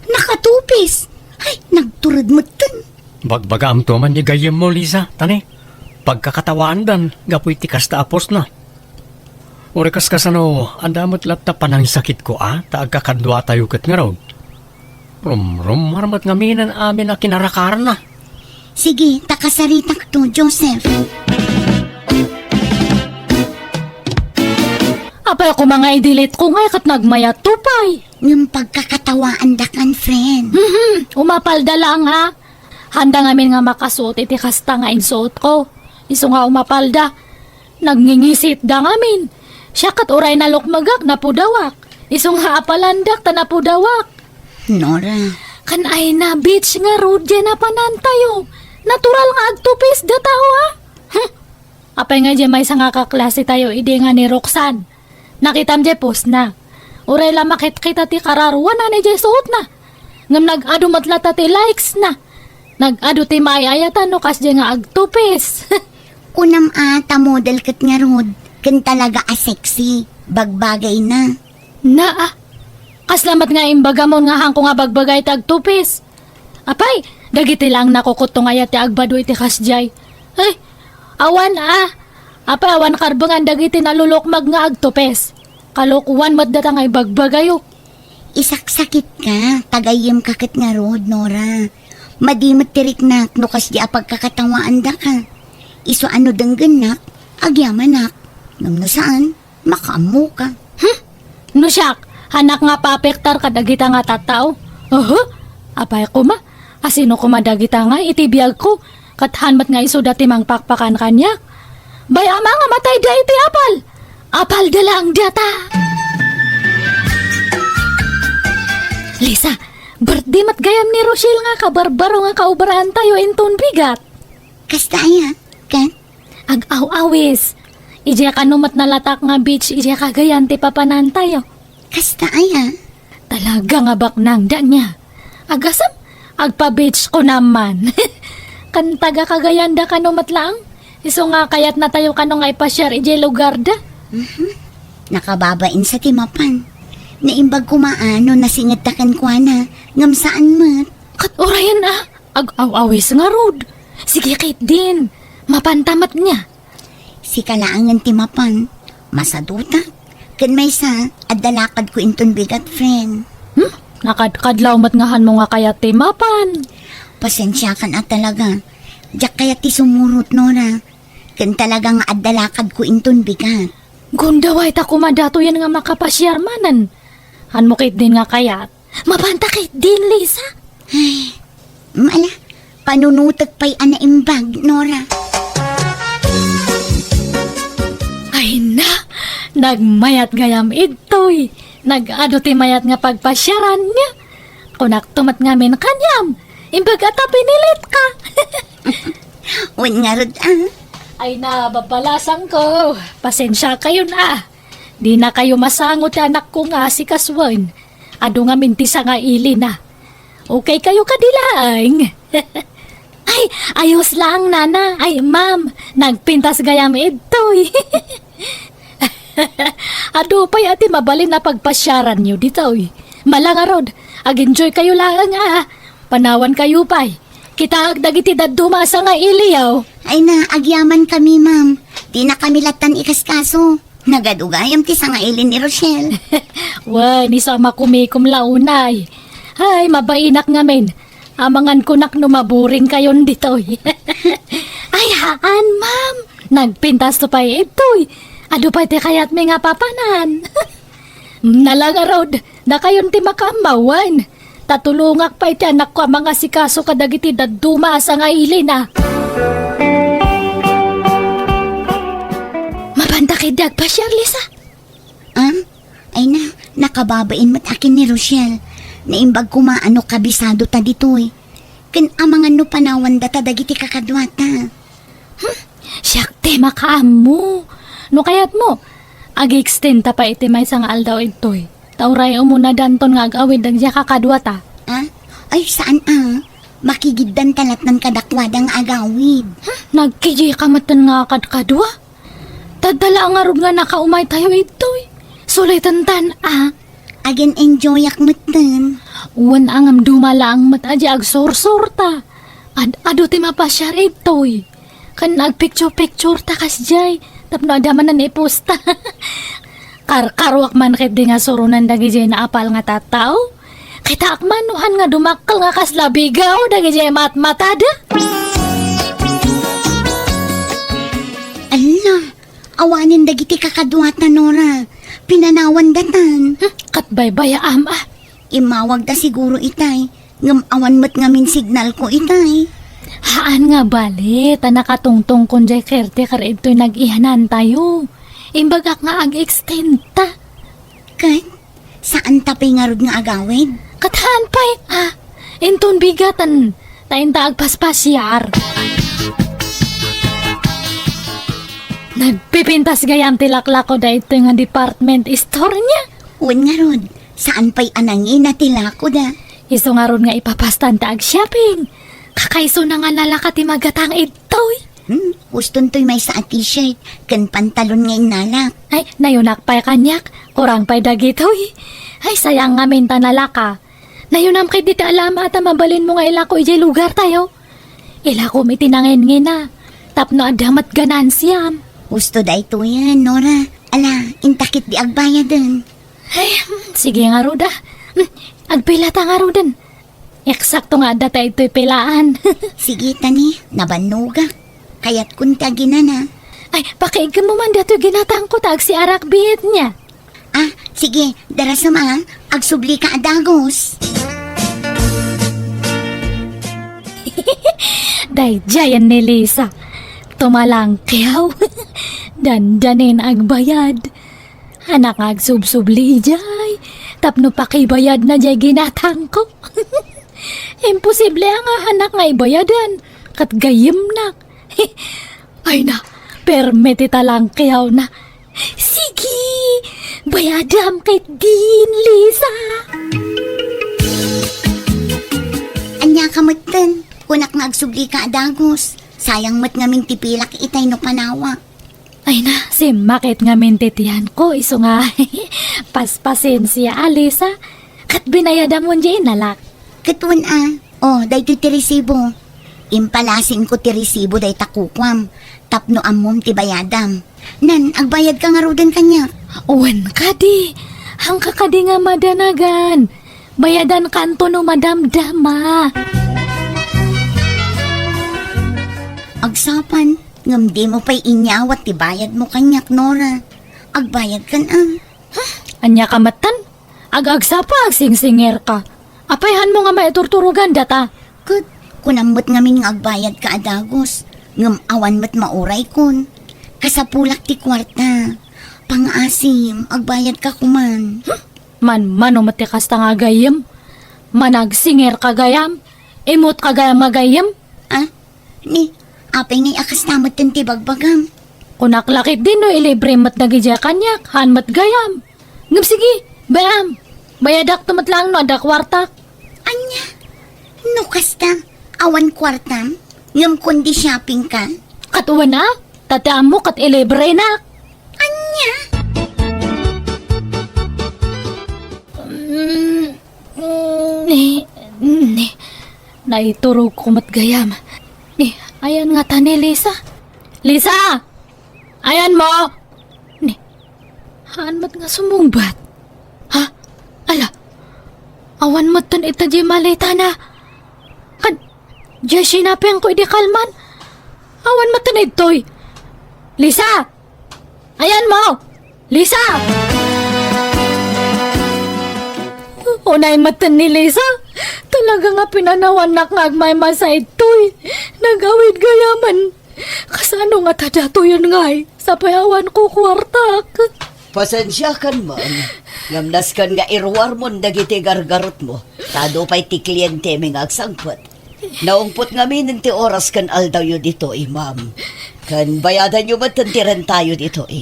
Nakatupis! Ay, nagtured metten. Bagbagaamto man ni gayyemmo, Liza, tani? Pagkakatawaandan gapu iti kasta a postna. Uray kas kasano, adda met latta panangsakitko a, ta agkakaduatayo ket ngarud. Rumrumar met ngaminen amin a kinarakarna. Sige, ta kasaritakto, Joseph. Apay, koma nga i-delete ko ngay ket nagmayatto pay. Ngem pagkakatawaandakan, friend. Mhm, umapalda laeng a. Handa ngamin nga makasuot iti kasta nga insuotko. Isu nga umapalda. Nagngingisitda ngamin. Siak ket uray nalukmegak, napudawak. Isu nga apalandak ta napudawak. Nora. Kan ay na, beach ngarud diay napanantayo. Natural nga agtupis datayo a. Huh. Apay nga diay maysa nga kaklasetayo idi nga ni Roxanne. Nakitam diay postna. Uray la makitkita ti kararuanan idiay suotna. Ngem nag-adu met latta ti likes na. Nag-adu ti maay-ayatan no kasdiay nga agtupis. Kunam a ta model ket ngarud, ken talaga a sexy, bagbagayna. Naa, kasla met nga imbagamon nga haanko nga bagbagay ti agtupis. Apay, dagiti laeng nakukutto nga aya ti agbado iti kasdiay. Ay, awan a. Apay, awan karbengan dagiti nalulukmag nga agtupis. Kalokuan met data nga ibagbagayo. Isaksakitka, tagayyemka ket ngarud, Nora. Madi met ti riknak no kasdi a pagkakatawaandaka. Isu a no denggennak, agyamanak. Ngem no saan, makaammoka. Hmm? No siak, haanak nga paapektar kadagita nga tattao? Oho, apay koma, asino koma dagita nga iti biagko, ket haan met nga isuda ti mangpakpakan kaniak? Bay-am a nga matayda iti apal. Apalda laeng data. Lisa, birthday met gayam ni Rochelle nga kabarbaro nga kaobraantayo inton bigat. Kasta aya, ken? Ag-aw-awis. Idiay kano met nalatak nga beach idiay kagayan ti papanantayo. Kasta aya? Talaga nga baknang da niya. Agasem, agpa-beach ko naman. Kan taga Cagayan da kano met laeng. Isu nga kayatnatayo kano nga ipasiar idiay lugar da. Mhm. Nakababain sa ti mapan. Naimbag koma a no nasingedta kenkuana, ngem saan met. Ket urayen a, ag-aw-awis ngarud. Sige ketdin, mapanta met niya. Sika laengen ti mapan, masadutak. Ken maysa, adda lakadko inton bigat, friend. Hmm? Nakadkadlaw met nga hanmo nga kayat ti mapan. Pasensiakan a talaga. Diak kayat ti sumurot, Nora. Ken talaga nga adda lakadko inton bigat. Gundaway ta koma datoyen nga makapasiar manen. Hanmo ketdin nga kayat. Mapanta ketdin, Lisa. Ay, mala, panunutek pay a naimbag, Nora. Ay na, nagmayat gayam idtoy. Nag-adu ti mayat nga pagpasiaran niya. Kunakto met ngamin kaniam, imbag a ta pinilitka. Wen ngarud, ah. Ay na, babalasangko. Pasensiakayon, ah. Dinakayo masango ti anakko nga asikasuen. Adu ngamin ti sangailina. Okay kayo kadi laeng? Ay, ayos lang, nana. Ay, ma'am, nagpintas gayam idtoy. Adu pay a ti mabalin a pagpasiaranyo ditoy. Mala ngarud, ag-enjoy kayo laeng, ah. Panawan kayo pay. Kitaak dagiti dadduma a sangailiyo. Ay na, agyaman kami, ma'am. Dina kami lattan ikaskaso. Nagadu gayam ti sangaili ni Rochelle. Wen, isu a makumikom la unay. Ay, mabainak ngamin. Amangan kunak no maburing kayon ditoy. Ay, haan, ma'am. Nagpintas to pay itoy. Adu pay ti kayatmi nga papanan. Nala ngarud, dakayon ti makaammawan. Ta tulongak pay ti anakko a mangasikaso kadagiti dadduma a sangailina. Mapanta ketdi agpasiar, Lisa? Ah? Ay na, nakababain met a ken ni Rochelle. Naimbag koma a no kabisado ta ditoy. Ken amangan no panawan data dagiti kakaduata. Hmm, siak ti makaammo. No kayatmo, ag-extend ta pay iti maysa nga aldaw idtoy. Ta uray umuna danton nga ag-awid dagiti kakaduata. Ah? Ay, saan a? Makigiddan ta lattan kadakuada nga agawid. Hmm, nagkijika metten nga kadkadua? Tadda la ngarud nga nakaumay tayo idtoy. Sulitan tan, ah. Agin-enjoyak metten. Wen a ngem duma laeng met a di agsursurta. Ad-adu ti mapasiar idtoy. Ken agpicture-picture ta kasdiay. Tapno adda manen iposta. Karkaruak man ketdi nga suronen dagidiay naapal nga tattao. Kitaak man no han nga dumakkel nga kasla bigaw dagidiay matmatada. Ala, awanen dagiti kakaduata, Nora. Pinanawan datan. Hmm, ket baybayaam, ah. Immawagda siguro itay. Ngem awan met ngamin signal ko itay. Haan nga bale, ta nakatungtong kon jay caretaker idtoy nag-ihanan tayo. Imbagak nga ag-extend ta. Ket, saan ta pay ngarud nga agawid? Ket haan pay, ah, inton bigatan, ta inta agpaspasiar. Nagpipintas gayam ti laklako daytoy nga department store niya. Wen ngarud, saan pay a nangina ti lakoda. Isu ngarud nga ipapastan ta agshopping. Kakaisuna nga nalaka ti magatang idtoy. Hmm, ustontoy maysa a t-shirt ken pantalon nga innalak. Ay, nayunak pay kaniak. Kurang pay dagitoy. Ay, sayang ngamin ta nalaka. Nayunam ketdi ti alamat a mabalinmo nga ilako idiay lugartayo. Ilakom iti nangingina tapno adda met ganansiam. Usto daytoyen, Nora. Ala, inta ketdi agbayaden. Ay, sige ngarud a. Hmm, agpilata ngaruden. Eksakto nga adda ta itoy pilaan. Sige, tani, nabannogak. Kayatkon ti aginana. Ay, pakiiggem man datoy ginatangko ta agsiarak biit niya. Ah, sige, darasem a, agsublika a dagus. Daydiayen ni Lisa. Tumalangkiaw. Dandanin agbayad. Anak nga agsubsubli idiay tapno pakibayadna diay ginatangko. Imposible a nga anak nga ibayadan ket gayyemnak. Ay na, permi ti talangkiawna. Sige, bayadam ketdin, Lisa. Ania ka metten, kunak nga agsublika a dagus. Sayang met ngamin ti pilak itay no panawak. Ay na, simmakit ngamin ti tiyanko, isu nga paspasensia, Lisa. Ket binayadam wen diay inalak. Ket wen a, o, daytoy ti resibo. Impalasinko ti resibo dayta kukuam, tapno ammom ti bayadam. Nan, agbayadka ngaruden kaniak. Wen kadi, haanka kadi nga madanagan. Bayadankanto no madamdama. Agsapay, ngem dimo pay inyawat ti bayadmo kaniak, Nora. Agbayadkan a. Ania ka metten? Ag-agsapa, agsingsingerka. Apay haanmo nga maiturturogan data? Ket kunam met ngamin nga agbayadka a dagus, ngem awan met mauraykon. Kasapulak ti kuarta. Pangaasim, agbayadka koman. Hmm? Manmano met ti kasta nga gayyem? Managsingerka gayam? Immotka gayam nga gayyem? Ah? Ni, apay ngay a kasta metten ti bagbagam? Kunak la ketdi no ilibre met dagidiay kaniak, haan met gayam. Ngem sige, bay-am. Bayadakto met laeng no adda kuartak. Ania? No kasta, awan kuartam? Ngem kundi shoppingka? Ket wen a, ta ti ammo ket ilibrenak. Ania? Mm, mm, ni, ni, naiturogko met gayam. Ni, ayan ngata ni Lisa. Lisa! Ayanmo! Ni, haan met nga sumungbat. Ha? Ala, awan metten ita diay maletana. Kan, diay sinapingko idi kalman. Awan metten idtoy. Lisa! Ayanmo! Lisa! Unay metten ni Lisa. Talaga nga pinanawannak nga agmaymasa idtoy. Nagawid gayamen. Kasano ngata datoyen ngay? Sapay awan ko kuartak. Pasensiakan man. Ngem nasken nga iruarmon dagiti gargarutmo. Ta adu pay ti klientemi nga agsangpet. Naungpot ngamin ti oras ken aldawyo ditoy, ma'am. Ken bayadanyo met ti rentayo ditoy.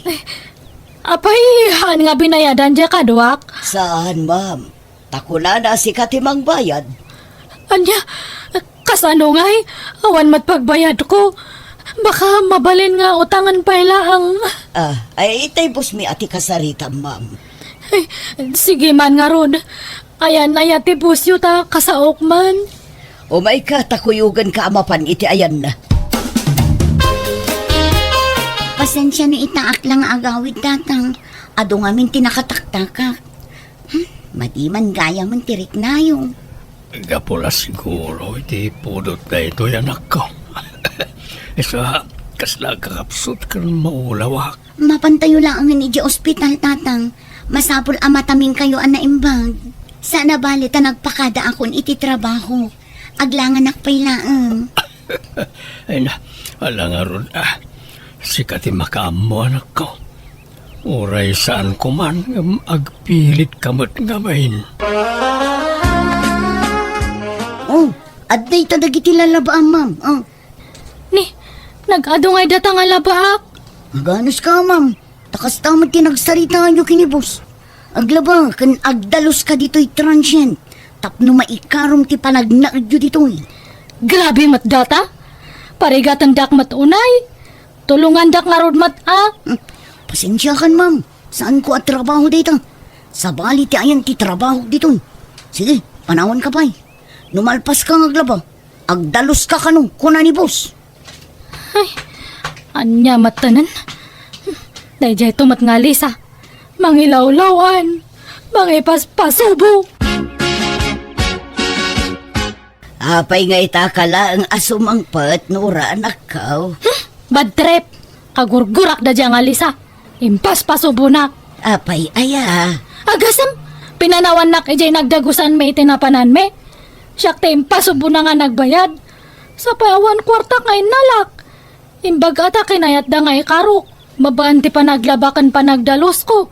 Apay, haan nga binayadan diay kaduak? Saan, ma'am. Ta kunana, sika ti mangbayad. Ania? Kasano ngay? Awan met pagbayadko. Baka mabalin nga utangen pay laeng. Ah, ay, itay bossmi a ti kasaritam, ma'am. Ay, sige man ngarud. Ayan aya ti bossyo ta kasaok man. Umayka ta kuyogenka a mapan iti ayanna. Pasensia no itaak la nga agawid, Tatang. Adu ngamin ti nakataktakak. Hmm, madi man gayamen ti riknayo. Gapu la siguro iti pudot daytoy, anakko. Isu a, kasla agkakapsut ken maulawak. Mapantayo laengen idiay ospital, Tatang. Masapul a matamingkayo a naimbag. Saan a bale ta nagpakadaakon iti trabaho. Aglanganak pay laeng. Ay na, ala ngarud, ah. Sika ti makaammo, anakko. Uray saanko man, ngem agpilitka met ngamin. Oh, adda ita dagiti lalabaam, ma'am. Oh. Ni, nag-adu ngay data nga labaak? Aganuska, ma'am. Ta kasta met ti nagsaritayo ken ni boss. Aglaba ken agdaluska ditoy transient tapno maikarom ti panagnaedyo ditoy. Grabe met data! Parigatendak met unay! Tulongandak ngarud met a! Hmm, pasensiakan, ma'am. Saanko a trabaho dayta. Sabali ti ayan ti trabaho ditoy. Sige, panawanka pay. No malpaska nga aglaba, agdaluska kano, kuna ni boss. Ay, ania met tanan? Daydiay to met nga Lisa. Mangilawlawan. Mangipaspasubo. Apay nga ita ka laeng a sumangpet, Nora, anakko? Hmm, bad trip. Kagurgurak da dia nga Lisa. Impaspasubonak. Apay aya? Agasem, pinanawannak idiay nagdagusanmi iti napananmi. Siak ti impasubona nga nagbayad. Sapay awan kuartak nga innalak. Imbag a ta kinayatda nga ikarok, babaen ti panaglaba ken panagdalusko.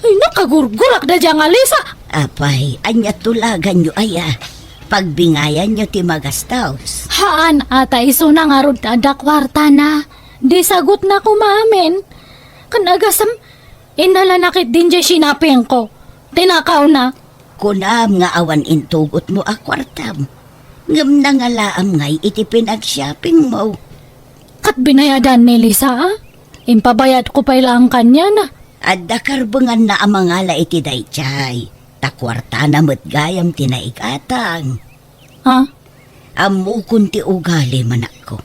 Ay, nakagurgurak da dia nga Lisa! Apay, ania tulaganyo aya? Pagbingayanyo ti magastos. Haan, ata isuna ngarud ti adda kuartana. Di sagutna koma amin. Ken agasem, innalanak ket dindiay sinapingko. Tinakawna. Kunam nga awan intugotmo a kuartam, ngem nangalaam ngay iti pinagshoppingmo. Ket binayadan ni Lisa, a? Impabayadko pay laeng kaniana. Adda karbenganna a mangala iti daydiay, ta kuartana met gayam ti naigatang. Ha? Ammokon ti ugalim, anakko.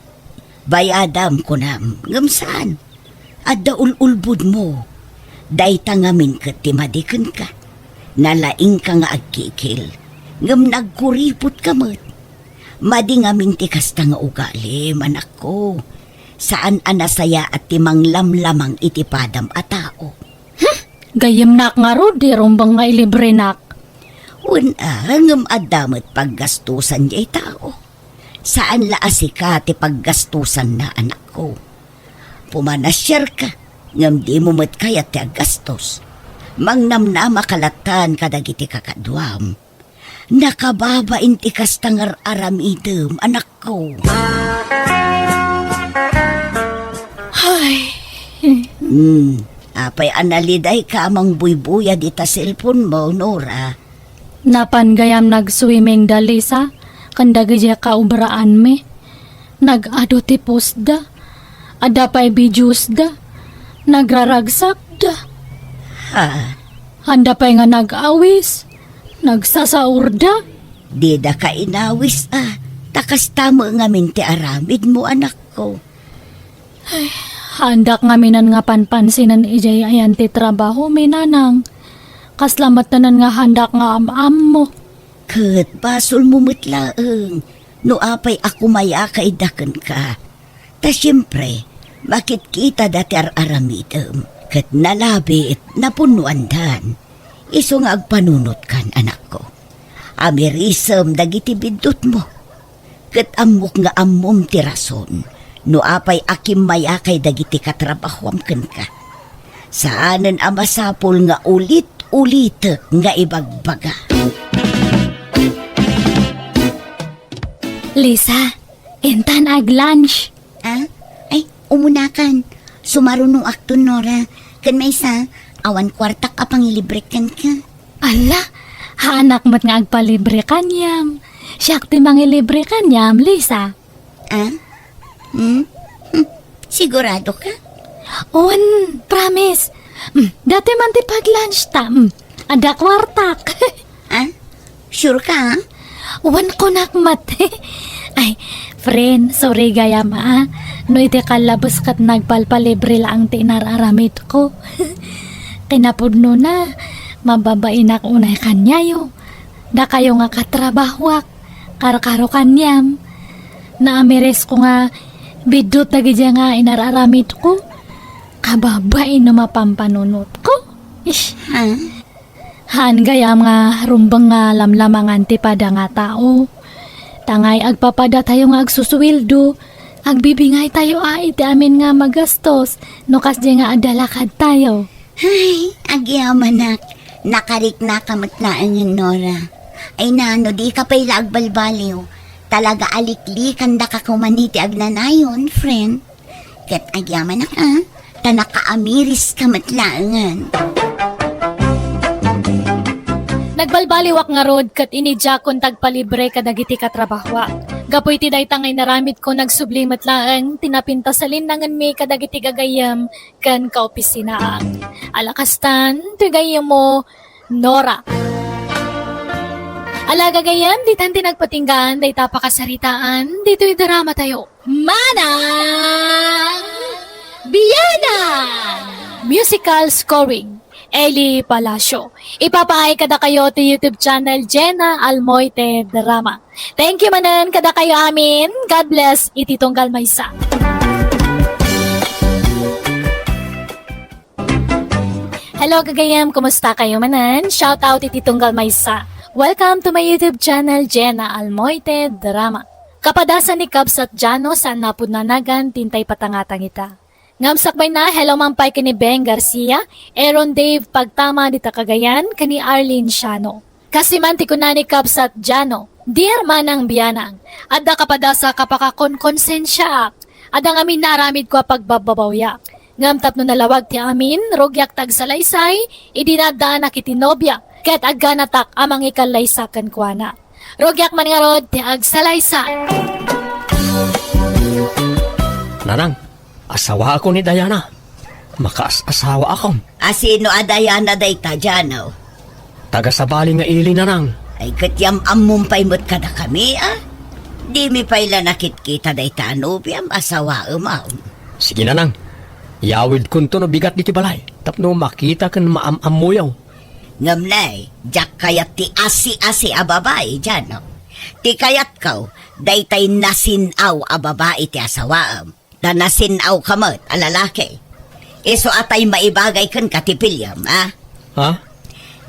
Bayadam, kunam, ngem saan. Adda ul-ulbodmo. Dayta ngamin ket ti madi kenka. Nalaingka nga agkikil, ngem nagkuripotka met. Madi ngamin ti kasta nga ugalim, anakko. Saan a nasayaat ti manglamlamang iti padam a tao. Hmm, gayyemnak ngarud ti rumbeng nga ilibrenak. Wen a, ngem adda met paggastosan diay tao. Saan la a sika ti paggastosanna, anakko. Pumanasiarka, ngem dimo met kayat ti aggastos. Mangnamnamaka lattan kadagiti kakaduam. Nakababain ti kasta nga ar-aramidem, anakko. Hay. Hmm, apay a nalidayka a mangbuybuya dita cellphone mo, Nora? Napan gayam nag-swimming da Lisa, ken dagiti kaobraanmi. Nag-adu ti postda. Adda pay videosda. Nagraragsakda. Ha? Anda pay nga nag-awis. Nagsasaurda. Didaka inawis a, ta kasta met ngamin ti aramidmo, anakko. Ay, haandak ngamin nga panpansinen idiay ayan ti trabahomi, nanang. Kasla met tanan nga haandak nga am-ammo. Ket basolmo met laeng no apay a kumayaka ida kenka. Ta siempre, makitkitada ti ar-aramidem, ket nalabit, napunnoandan. Isu nga agpanunotkan, anakko. Amirisem dagiti biddutmo. Ket ammok nga ammom ti rason no apay a kimmayakay dagiti katrabahoam kenka. Saanen a masapul nga ulit-ulitek nga ibagbaga. Lisa, intan ag-lunch. Ah? Ay, umunakan. Sumarunoakton, Nora. Ken maysa, awan kuartak a pangilibrek kenka. Ala, haanak met nga agpalibre kaniam. Siak ti mangilibre kaniam, Lisa. Ah? Hmm? Hmm. Sigurado ka? Wen, promise. Hmm, dati man ti pag-lunch ta. Hmm, adda kuartak. Ah? Sure ka, ah? Wen, kunak met. Ay, friend, sorry gayam, ah. No iti kallabes ket nagpalpalibre laeng ti inar-aramidko. Kinapudnona, mababainak unay kaniayo. Dakayo nga katrabahoak, karkaro kaniam. Naamirisko nga biddut dagiti nga inar-aramidko. Kababain no mapampanunotko. Ish. Ha? Haan gayam nga rumbeng nga lamlamangan ti pada nga tao. Tangay agpapadatayo nga agsusueldo, agbibingaytayo a iti amin nga magastos no kasdi nga adda lakadtayo. Ay, agyamanak, nakariknaka met laengen, Nora. Ay na, no dika pay la agbalbaliw, talaga aliklikandaka koman iti agnanayon, friend. Ket agyamanak a, ta nakaamiriska met laengen. Nagbalbaliwak ngarud ket inidiakon ti agpalibre kadagiti katrabahoak. Gapu iti dayta nga inaramidko, nagsubli met laeng ti napintas a linnangenmi kadagiti gagayyem ken kaopisinaak. Ala kastan, ti gayyemmo, Nora. Ala gagayyem, ditan ti nagpatinggaan dayta pakasaritaan ditoy dramatayo. Manang Biyanan! Musical scoring, Eli Palacio. Ipapaay kadakayo ti YouTube channel Jenna Almoite Drama. Thank you manen kadakayo amin. God bless iti tunggal maysa. Hello, gagayyem. Kumusta kayo manen? Shout out iti tunggal maysa. Welcome to my YouTube channel, Jenna Almoite Drama. Kapadasan ni Kabsat Jano, saan napud nanagan, tintay patangatang ita. Ngem sakbayna, hello man pay ken ni Beng Garcia, Aaron Dave Pagtama dita Cagayan, ken ni Arlene Siano. Kasi man ti kuna ni Kabsat Jano, "Dear Manang Biyanang, adda kapadasa a pakakonkonsensiaak. Adda ngamin naaramidko a pagbabbabawiak. Ngem tapno nalawag ti amin, rugiak ti agsalaysay, idi naaddaanak iti nobia, ket agganatak a mangikallaysa kenkuana. Rugiak man ngarud ti agsalaysay." Nanang, asawaakon ni Diana. Makaas-asawaakon. A sino a Diana dayta, Jano? Taga-Sabali nga ili, Nanang. Ay, ket yam-ammom pay met kadakami, a? Dimi pay la nakitkita dayta a nobiam, asawaem, a? Sige, Nanang. Yawidkonto no bigat ditoy balay tapno makita ken maam-ammoyo. Ngem ne, diak kayat ti asi-asi a babai, Jano. Ti kayatko, daytay nasin-aw a babai ti asawaem. Ta nasin-awka met a lalaki. Isu a tay maibagay kenka ti piliem, a? Ha?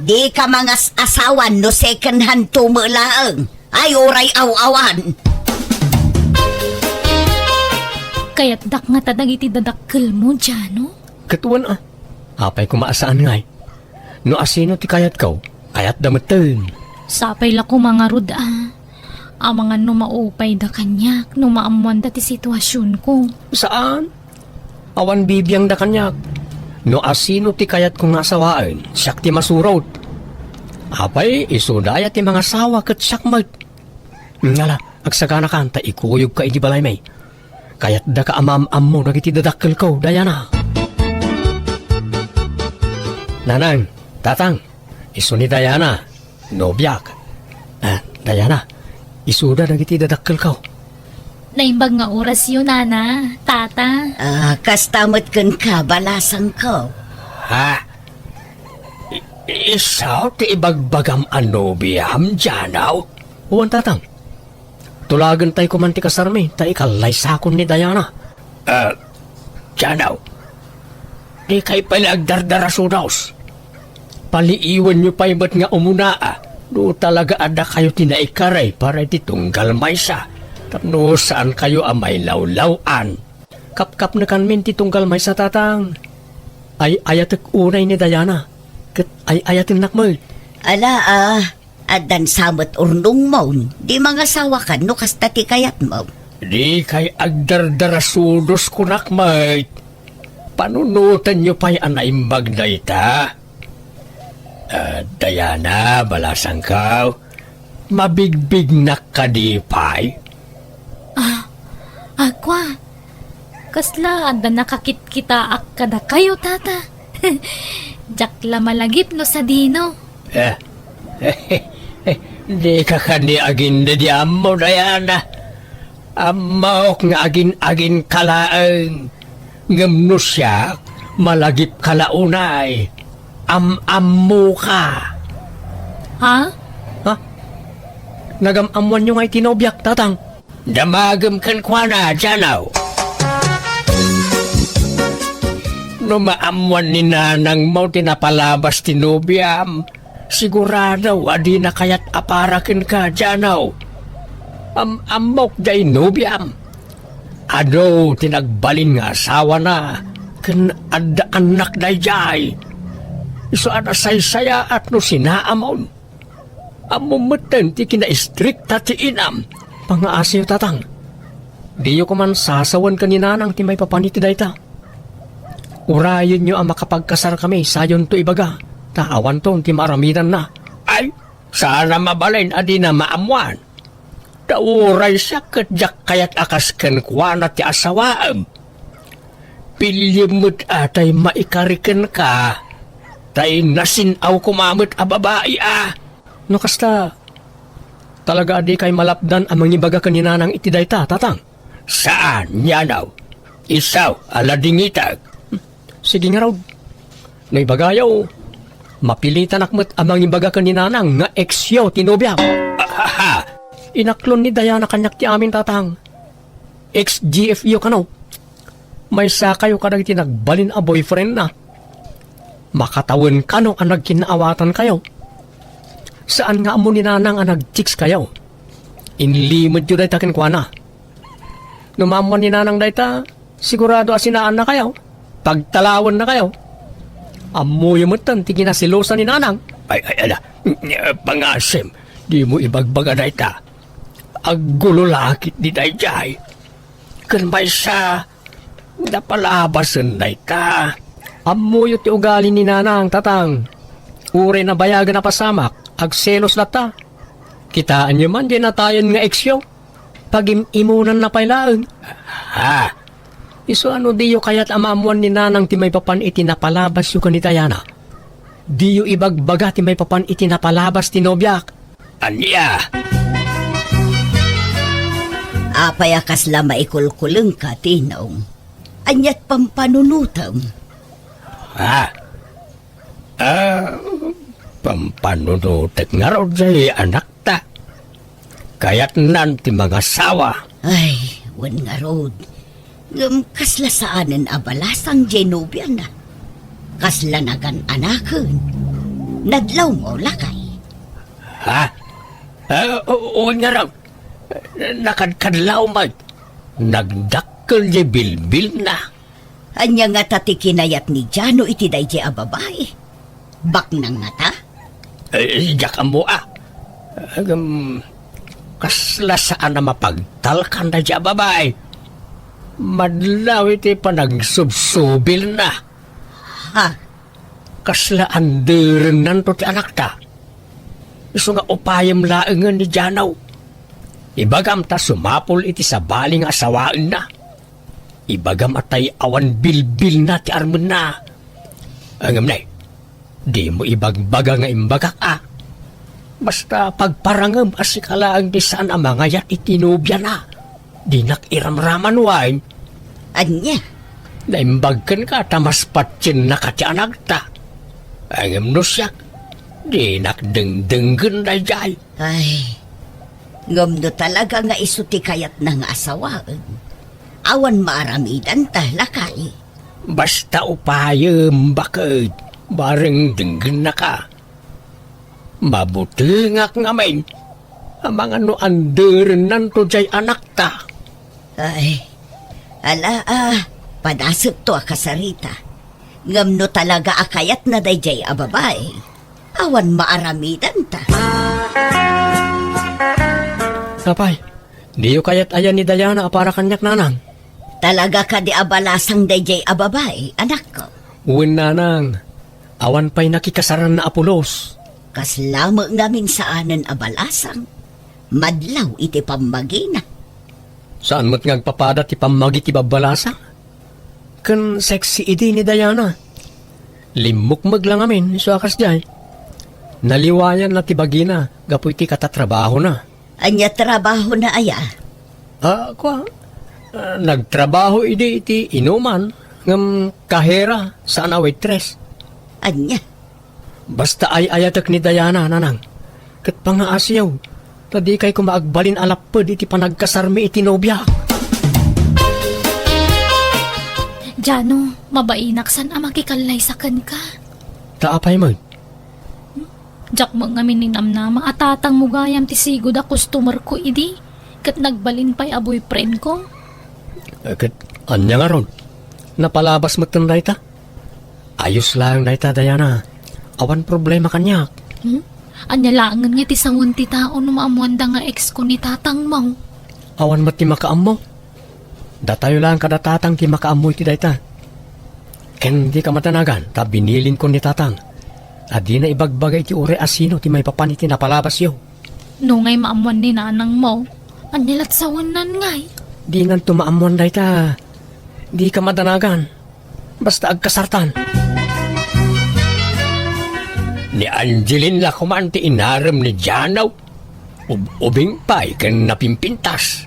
Dika mangas-asawa no second hand to met laeng. Ay, uray aw-awan. Kayatdak ngata dagiti dadakkelmo, Jano? Ket wen, a. Apay koma a saan ngay? No asino ti kayatko, kayatda metten. Sapay la koma ngarud, a. Amangan no maupayda kaniak no maammoanda ti situasionko. Saan? Awan bibiangda kaniak. No asino ti kayatko nga asawaen, siak ti masurot. Apay, isuda aya ti mangasawa ket siak met. Ngala, agsaganakan ta ikuyogka iti balaymi. Kayatdaka a maam-ammo dagiti dadakkelko, Diana. Nanang, Tatang, isu ni Diana, nobiak. Ah, Diana, isuda dagiti dadakkelko. Naimbag nga orasyo, Nana, Tata. Ah, kasta met kenka, balasangko. Ha? I-, isu ti ibagbagam a nobiam, Jano? Wen, Tatang. Tulagentay koman ti kasarmi, ta ikallaysakon ni Diana. Ah, Jano, dikay pay la agdardarasudos. Paliiwenyo pay met nga umuna, a, no talaga a dakayo ti naikari para iti tunggal maysa. Tapno saankayo a mailawlaw-an. Kapkapnekanmin ti tunggal maysa, Tatang. Ay-ayatek unay ni Diana, ket ay-ayatennak met. Ala, a. Addan sa met urnongmon, di mangasawakan no kasta ti kayatmo. Dikay agdardarasudos, kunak met. Panunotenyo pay a naimbag dayta. Ah, Diana, balasangko, mabigbignak kadi pay? Ah, agwa, kasla adda nakakitkitaak kadakayo, Tata? Diak la malagip no sadino. Eh, dika kadi agin-, di ammo, Diana. Ammok nga agin-aginka laeng. Ngem no siak, malagipka la unay. Am-ammoka. Ha? Ha? Nagam-ammoanyo ngay ti nobiak, Tatang? Damagem kenkuana, Jano. No maammoan ni nanangmo ti napalabas ti nobiam, sigurado a dina kayat a para kenka, Jano. Am-ammok jay nobiam. Adu ti nagbalin nga asawana, ken adda annak daydiay. Isu a nasaysayaat no sinaamon. Ammom metten ti kinaistrikta ti inam. Pangngaasiyo, Tatang. Diyo koman sasawen ken ni Nanang ti maipapan iti dayta. Urayenyo a makapagkasarkami, sayonto ibaga, ta awanton ti maaramidanna. Ay, Saan a mabalin a dina maammuan. Ta uray siak ket diak kayat a kas kenkuana ti asawaem. Piliem met a tay maikari kenka, tay nasin-aw koma met a babai a. No kasta, talaga a dikay malapdan a mangibaga ken ni Nanang iti dayta, Tatang? Saan, Yanaw. Isu a ladingitek. Sige ngarud. No ibagayo, mapilitanak met a mangibaga ken ni Nanang nga ex-yo ti nobiak. Ahaha! Inaklon ni Diana kaniak ti amin, Tatang. Ex-G F yo kano. Maysakayo kadagiti nagbalin a boyfriend na. Makatawen kano a nagkinaawatankayo. Saan nga ammo ni Nanang a nag-chicks kayo. Inlimedyo dayta kenkuana. No maammuan ni Nanang dayta, sigurado a sinaannakayo. Pagtalawennakayo. Ammoyo metten ti kinaselosan ni Nanang. Ay, ay, ala. Pangasim, dimo ibagbaga dayta. Aggulo la ketdi daydiay. Ken maysa, napalabasen dayta. Ammoyo ti ugali ni Nanang, Tatang. Uray nabayagen a pasamak, agselos latta. Kitaenyo man diay natayen nga ex-yo. Pagim-imonanna pay laeng. Ha? Isu a no diyo kayat a maammuan ni Nanang ti maipapan iti napalabasyo ken ni Diana, diyo ibagbaga ti maipapan iti napalabas ti nobiak. Ania? Apay a kasla maikulkulengka, Tinong? Ania't pampanunotem? Ha? Ah, pampanunotek ngarud diay anakta. Kayatnan ti mangasawa. Ay, wen ngarud. Ngem kasla saanen a balasang diay nobiana. Kasla nagan-anaken. Nadlawmo, lakay. Ha? Ah, o-, wen ngarud. Nakadkadlaw met. Nagdakkel diay bilbilna. Ania ngata ti kinayat ni Jano iti daydiay a babai? Baknang ngata? Eh, diak ammo a. Ngem, kasla saan a mapagtalkan daydiay a babai. Madlaw iti panagsubsubilna. Ha? Kasla anderennanto ti anakta. Isu nga upayem laengen ni Jano. Ibagam ta sumapul iti sabali nga asawaenna. Ibagam a tay awan bilbilna ti armenna. Ngem nay, dimo ibagbaga nga imbagak a. Basta pagparangem a sika laeng ti saan a mangayat iti nobiana. Dinak iramraman wen. Ania? Naimbag kenka ta mas patiennaka ti anakta. Ngem no siak, dinak dengdenggen daydiay. Ay, ngem no talaga nga isu ti kayatna nga asawaen, awan maaramidanta, lakay. Basta upayem, baket, bareng denggennaka. Mabutengak ngamin, amangan no anderennanto diay anakta. Ay, ala a, padasekto a kasarita. Ngem no talaga a kayatna daydiay a babai, awan maaramidanta. Apay, diyo kayat aya ni Diana a para kaniak, Nanang? Talaga kadi a balasang daydiay a babai, anakko? Wen, Nanang, awan pay nakikasaranna a pulos. Kasla met ngamin saanen a balasang. Madlaw iti pammagina. Saan met nga agpapada ti pammagi ti babbalasang? Ken sexy idi ni Diana. Limmukmeg la ngamin isu a kasdiay. Naliwayanna ti bagina gapu iti katatrabahona. Ania trabahona aya? Ah, kua, ah, nagtrabaho idi iti inuman, ngem kahera, saan a waitress. Ania? Basta ay-ayatek ni Diana, Nanang. Ket pangaasiyo, ta dikay koma agbalin a lapped iti panagkasarmi iti nobia. Jano, mabainak saan a makikallaysa kenka. Ta apay met? Diak met ngamin ninamnama a tatangmo gayam ti sigud a customer ko idi, ket nagbalin pay a boyfriend ko. Eh, ket ania ngarud? Napalabas metten dayta? Ayos laeng dayta, Diana. Awan problema kaniak. Hmm? Ania laengen nga ti sawen ti tao no maammuanda nga ex ko ni tatangmo? Awan met ti makaammo. Datayo laeng kada tatang ti makaammo iti dayta. Ken dika madanagan ta binilinko ni tatang. Ta dina ibagbaga iti uray a sino ti maipapan iti napalabasyo. No ngay maammuan ni nanangmo, ania lat sawennan ngay? Dinanto maammuan dayta. Dika madanagan. Basta agkasartan. Ni Angeline la koman ti inarem ni Jano. Ub-, ubing pay ken napimpintas.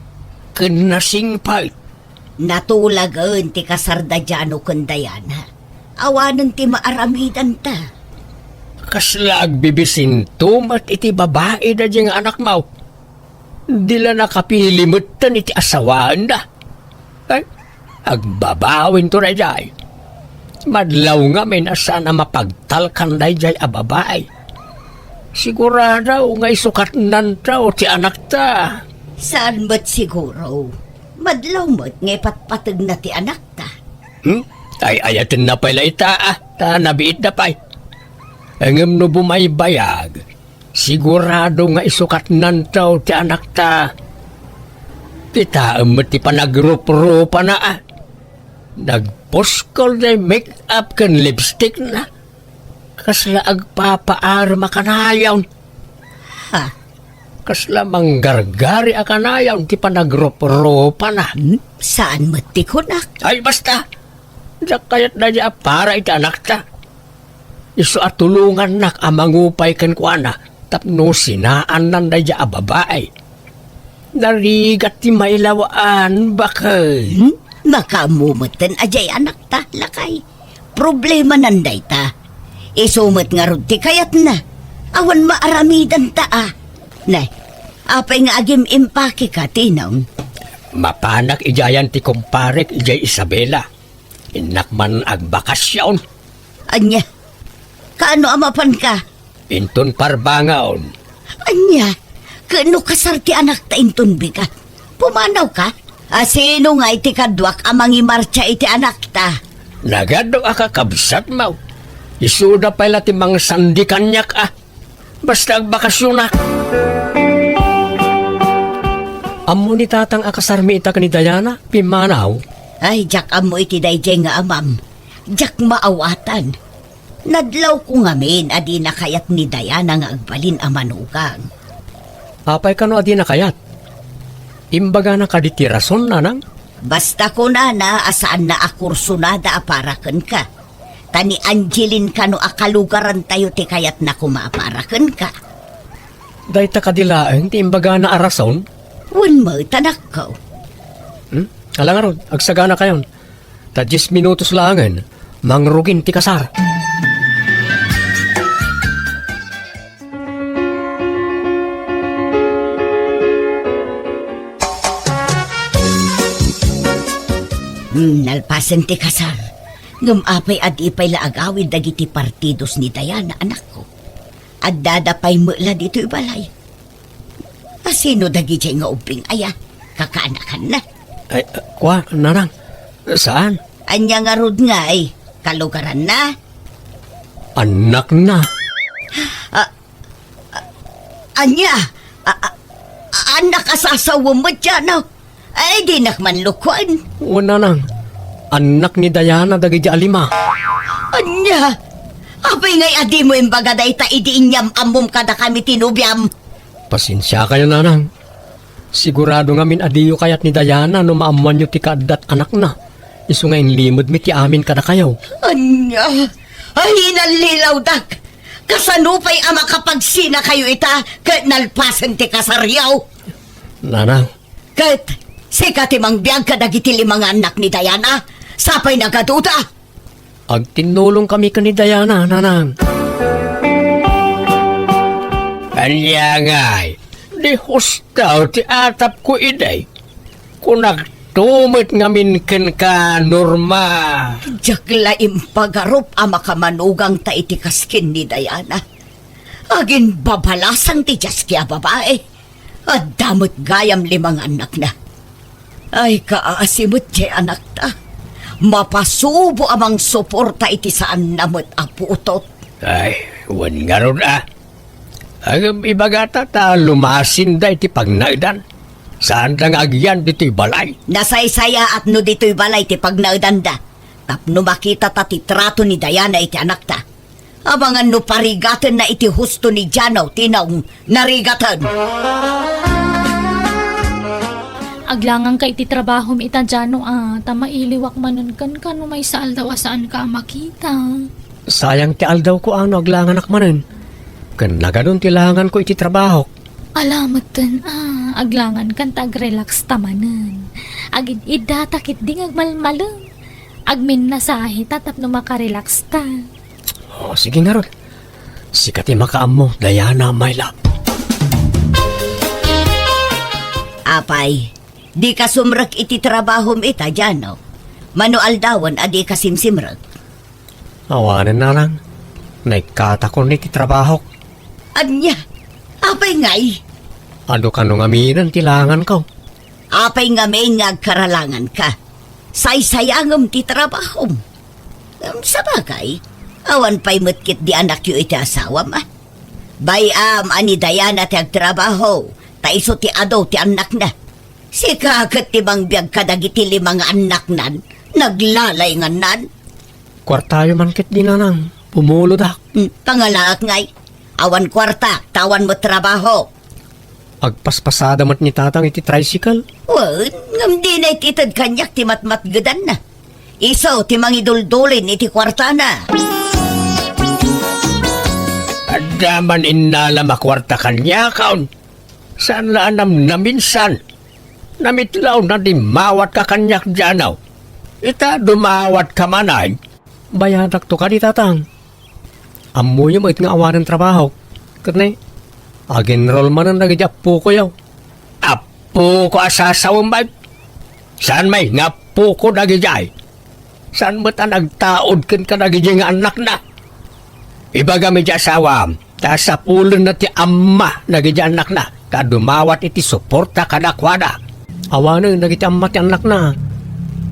Ken nasingpet. Natulagen ti kasarda Jano ken Diana. Awanen ti maaramidanta. Kasla agbibisinto met iti babai daydiay nga anakmo. Di la nakapili metten iti asawaenda. Ay, agbabawinto daydiay. Madlaw ngamin a saan a mapagtalkan daydiay a babai. Sigurado nga isukatnanto ti anakta. Saan met siguro? Madlaw met nga ipatpategna ti anakta. Hmm? Ay-ayatenna pay la ita, ah, ta nabiitda pay. Ngem no bumaybayag, sigurado nga isukatnanto ti anakta. Kitaem met ti panagruprupana, ah. Nagpuskol ti make-up ken lipstickna. Kasla agpapaarem a kanayon. Ha? Kasla manggargari a kanayon ti panagruprupana. Hmm? Saan met ti kunak? Ay, basta. Diak kayat daydiay a para iti anakta. Isu a tulongannak a mangupay kenkuana tapno sinaannan daydiay a babai. Narigat ti mailawaan, baket. Hmm? Makaammo metten a diay anakta, lakay. Problemanan dayta. Isu met ngarud ti kayatna. Awan maaramidanta, a. Nay, apay nga agim-impakeka, Tinong? Mapanak idiayan ti kumparek idiay Isabela. Innak man agbakasyon. Ania? Kaano a mapanka? Inton Parbangon. Ania? Ket no kasar ti anakta inton bigat, pumanawka? A sino ngay ti kaduak a mangimartsa iti anakta? Nagadu a kakabsatmo. Isuda pay la ti mangsandi kaniak, a. Basta agbakasyonak. Ammo ni tatang a kasarmi ita ken ni Diana, pimmanaw? Ay, diak ammo iti daydiay nga amam. Diak maawatan. Nadlawko ngamin a dina kayat ni Diana nga agbalin a manugang. Apay kano a dina kayat? Imbagana kadi ti rason, nanang? Basta kunana a saanna a kursonada a para kenka. Ta ni Angeline kano a kalugarantayo ti kayatna koma a para kenka. Dayta kadi laeng ti imbagana a rason? Wen met, anakko. Hmm? Ala ngarud, agsaganakayon. Ta dies minutos laengen, mangrugin ti kasar. Hmm, nalpasen ti kasar. Ngem apay a di pay la agawid dagiti partidos ni Diana, anakko? Addada pay met la ditoy balay. A sino dagidiay nga ubbing aya? Kakaanakanna? Ay, kua, nanang. Saan? Ania ngarud ngay? Kalugaranna? Annakna. A, a, ania? A, a, annak a sasawem met, Jano? Ay, dinak man lukon. Wen, nanang. Annak ni Diana dagidi a lima. Ania? Apay ngay a dimo imbaga dayta idi inyam-ammom kadakami ti nobiam? Pasensiakayo, nanang. Sigurado ngamin a diyo kayat ni Diana no maammoanyo ti kaaddat anakna. Isu nga inlimedmi ti amin kadakayo. Ania? Ay, inallilawdak! Kasano pay a makapagsinakayo ita ket nalpasen ti kasaryo? Nanang. Ket sika ti mangbiag kadagiti lima nga annak ni Diana? Sapay nagaduda? Agtinnulongkami ken ni Diana, nanang. Ania ngay, di husto ti atapko idi? Kunakto met ngamin kenka, Norma. Diak la impagarup a makamanugangta iti kas ken ni Diana. Aginbabalasang ti diaski a babai. Adda met gayam lima nga annakna. Ay, kaasi met diay anakta. Mapasubo a mangsuporta iti saanna met a putot. Ay, wen ngarud a. Ngem ibagata ta lumasinda iti pagnaedan. Saanda nga agyan ditoy balay. Nasaysayaat no ditoy balay ti pagnaedanda. Tapno makitata ti trato ni Diana iti anakta. Amangan no parigatenna iti husto ni Jano ti naong narigaten. Aglanganka iti trabahom ita, Jano, a, ta mailiwak manen kenka no maysa aldaw a saanka a makita. Sayang ti aldawko a no aglanganak manen. Ken nagadun ti langanko iti trabahok. Ala metten a, aglangankan ta agrelax ta manen. Agid-iddata ketdi nga agmalmalem. Agminnasahe ta tapno makarelax ta. O, sige ngarud. Sika ti makaammo, Diana, my love. Apay, dika sumrek iti trabahom ita, Jano? Mano aldawen a dika simsimrek? Awanen, nanang. Naikkatakon iti trabahok. Ania? Apay ngay? Adu kano ngaminen ti langanko. Apay ngamin nga agkaralanganka? Saysayangem ti trabahom. Em, sabagay, awan pay met ketdi anakyo iti asawam, a? Bay-am a ni Diana ti agtrabaho, ta isu ti adu ti annakna. Sika ket ti mangbiag kadagiti lima nga annaknan, naglalayngannan. Kuartayo man ketdi, nanang, pumulodak. Hmm, pangalaak ngay. Awan kuarta, ta awan met trabaho. Agpaspasada met ni tatang iti tricycle. Wen, ngem dinay ti ited kaniak ti matmatgedanna. Isu ti mangiduldulin iti kuartana. Adda man innalam a kuarta kaniakon. Saan la a namnaminsan. Namitlaw na dimmawatka kaniak, Jano. Ita dumawatka manen. Bayadakto kadi, tatang. Ammoyo met nga awanen trabaho. Ket ne, ag-enroll manen dagiti appokoyo. Appoko a sasawem, bay? Saan may nga appoko dagidiay? Saan met a nagtaud ken kadagidi nga annakna? Ibagam iti asawam, ta sapulenna ti amma dagidi annakna, ta dumawat iti suporta kadakuada. Awanen dagiti amma ti annakna,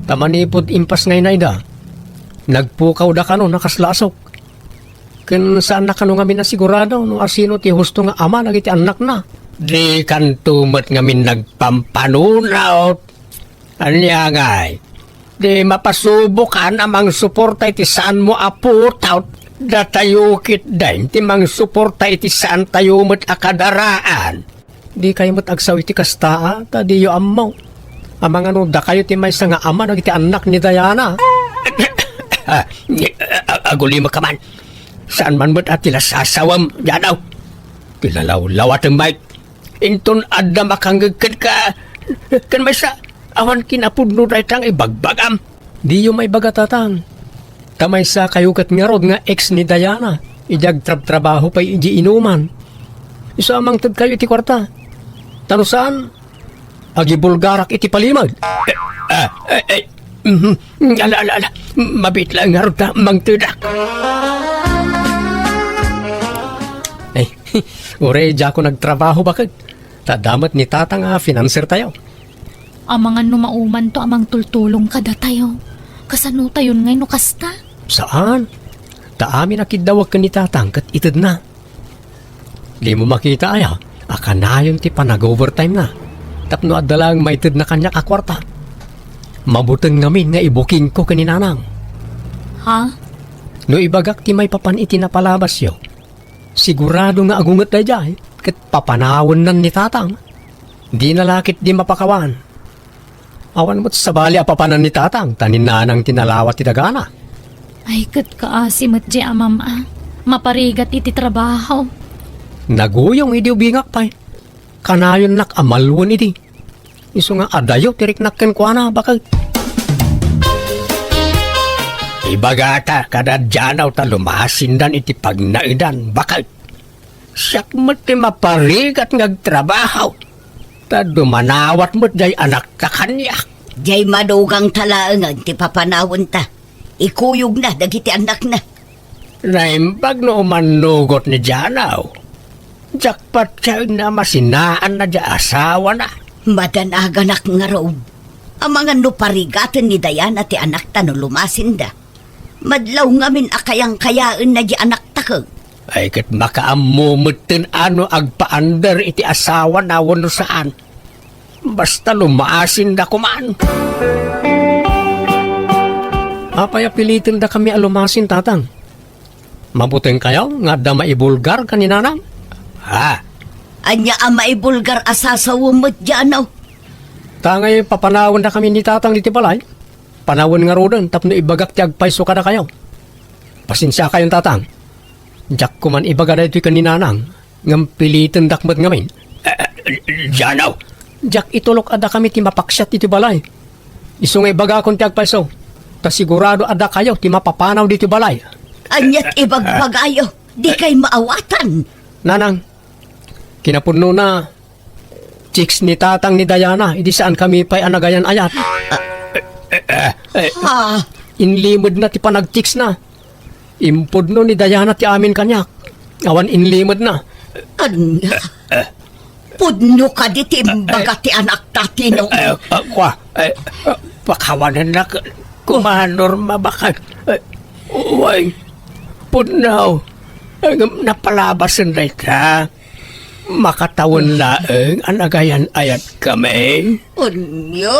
ta manipud impas nga inayda, nagpukawda kano a kasla asuk. Ken saanna kano ngamin a sigurado no asino ti husto nga ama dagiti annakna. Dikanto met ngamin nagpampanunot. Ania ngay? Di mapasubokan a mangsuporta iti saanmo a putaw? Datayo ketdin ti mangsuporta iti saantayo met a kadaraan. Dikay met agsao iti kasta, a, ta diyo ammo. Amangan no dakayo ti maysa nga ama dagiti annak ni Diana. Ah, agulimekka man. Saan man met a ti la sasawem, Jano. Ti lalawlawatem, Mike. Inton adda makangngeg kenka, ken maysa, awan kinapudno dayta nga ibagbagam. Diyo maibaga, tatang. Ta maysa kayo ket ngarud nga ex ni Diana, idi agtrabtrabaho pay idi inuman. Isu a mangted kayo iti kuarta. Ta no saan, agibulgarak iti palimed. Ah, eh, eh, mhm. Ala, ala, ala. Mabiit laeng ngarud ta mangtedak. Eh, uray diako nagtrabaho, baket. Ta adda met ni tatang a financer tayo. Amangan no maumanto a mangtultulong kadatayo. Kasano tayon ngay no kasta? Saan? Ta amin a kiddawek ken ni tatang ket itedna. Dimo makita aya a kanayon ti panag-overtime na tapno adda laeng maitedna kaniak a kuarta? Mabuteng ngamin nga ibukingko ken ni nanang. Ha? No ibagak ti maipapan iti napalabasyo, sigurado nga agunget daydiay ket papanawennan ni tatang. Dina la ketdi mapakawan. Awan met sabali a papanan ni tatang ta ni nanang ti nalawa ti dagana. Ay, ket kaasi met diay amam a maparigat iti trabaho. Naguyong idi ubingak pay. Kanayonnak a malwen idi. Isu nga adayo ti riknak kenkuana, baket. Ibagata kada Jano ta lumasindan iti pagnaedan, baket. Siak met ti maparigat nga agtrabaho, ta dumanawat met diay anakta kaniak. Diay madugangta laengen ti papanawenta. Ikuyogna dagiti annakna. Naimbag no umannugot ni Jano. Diak patienna a masinaanna diay asawana. Madanaganak ngarud. Amangan no parigaten ni Diana ti anakta no lumasinda. Madlaw ngamin a kayangkayaenna diay anakta ket. Ay, ket makaammo metten a no agpaandar iti asawana wenno saan. Basta lumasinda koman. Apay a pilitendakami a lumasin, tatang? Mabutengkayo nga adda maibulgar ken ni Nanang? Ha? Ania a maibulgar a sasawem met, Jano? Ta ngay papanawendakami ni Tatang ditoy balay, panawen ngaruden tapno ibagak ti agpayso kadakayo. Pasensiakayon, Tatang. Diak koman ibaga daytoy ken ni Nanang, ngem pilitendak met ngamin. Eh, eh, Jano! Diak itulok a dakami ti mapaksiat ditoy balay. Isu nga ibagakon ti agpayso, ta sigurado a dakayo ti mapapanaw ditoy balay. Aniat ibagbagayo? Dikay maawatan. Nanang, kinapudnona, chicks ni Tatang ni Diana, idi saankami pay a nagayan-ayat. Eh, eh, eh. Ha? Inlimedna ti panagchicksna. Impudno ni Diana ti amin kaniak. Awan inlimedna. Ania? Pudno kadi ti imbaga ti anakta, Tino? Eh, eh, kua, eh, eh, pakawanennak, koma, Norma, baket. Eh, way, pudno. Eh, ngem napalabasen dayta. Makatawen laeng a nagayan-ayatkami. Ania?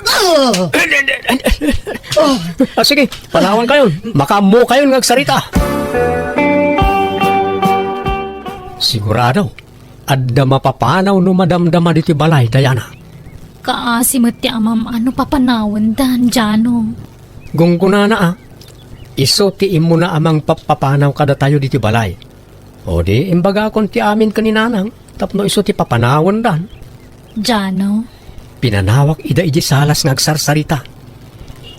Ah! Ah, sige, panawankayon. Makaammokayon nga agsarita. Sigurado, adda mapapanaw no madamdama ditoy balay, Diana. Kaasi met ti amam a no papanawendan, Jano. Gunggonana, a. Isu ti immuna a mangpapapanaw kadatayo ditoy balay. O di, imbagakon ti amin ken ni Nanang tapno isu ti papanawendan. Jano. Pinanawak ida idiay salas nga agsarsarita.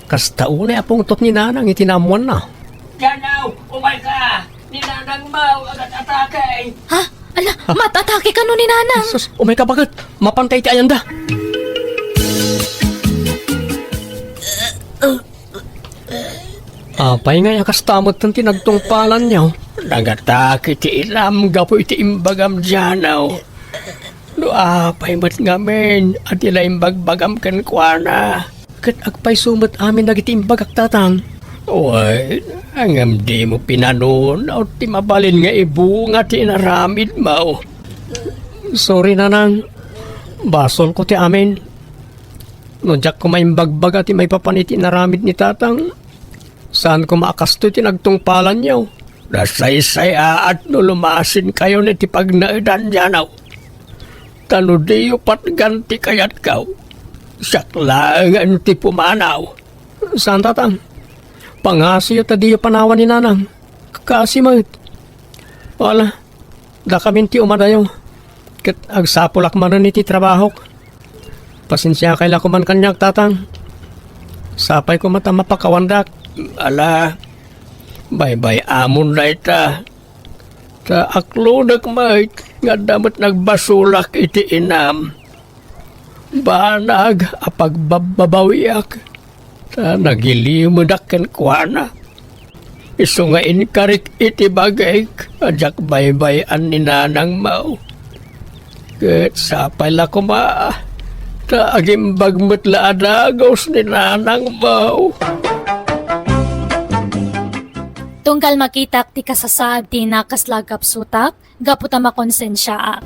Kasta unay a pungtot ni Nanang iti naammoanna. Jano, umayka! Ni Nanang mo, agat-atake! Ha? Ala, mat-atake kano ni Nanang? Sus, umayka baket! Mapantay ti ayanda! Apay ngay a kasta metten ti nagtungpalanyo? Nagatake ti inam gapu iti imbagam, Jano. No apay met ngamin a di la imbagbagam kenkuana, ket agpayso met amin dagiti imbagak, Tatang. Wen, ngem dimo pinanunaw ti mabalin nga ibunga ti inaramidmo. Sorry, Nanang. Basolko ti amin. No diak koma imbagbaga ti maipapan iti inaramid ni Tatang, saan koma a kastoy ti nagtungpalanyo. Nasaysayaat no lumasinkayon iti pagnaedan, Jano. Ta no diyo patgan ti kayatko, siak laengen ti pumanaw. Saan, Tatang. Pangasiyo ta diyo panawan ni Nanang. Kaasi met. Wala, dakamin ti umadayo. Ket agsapulak manen iti trabahok. Pasensiakay la koman kaniak, Tatang. Sapay koma ta mapakawandak. Ala, baybay-amon dayta. Ta aklodek met nga adda met nagbasolak iti inam. Banag a pagbabbabawiak, ta nagilimedak kenkuana. Isu nga inkarik iti bagik a diak baybay-an ni Nanangmo. Ket sapay la koma, ta agimbag met la a dagus ni Nanangmo. Tunggal makitak ti kasasaad ti innak kasla agkapsutak, gapu ta makonsensiaak.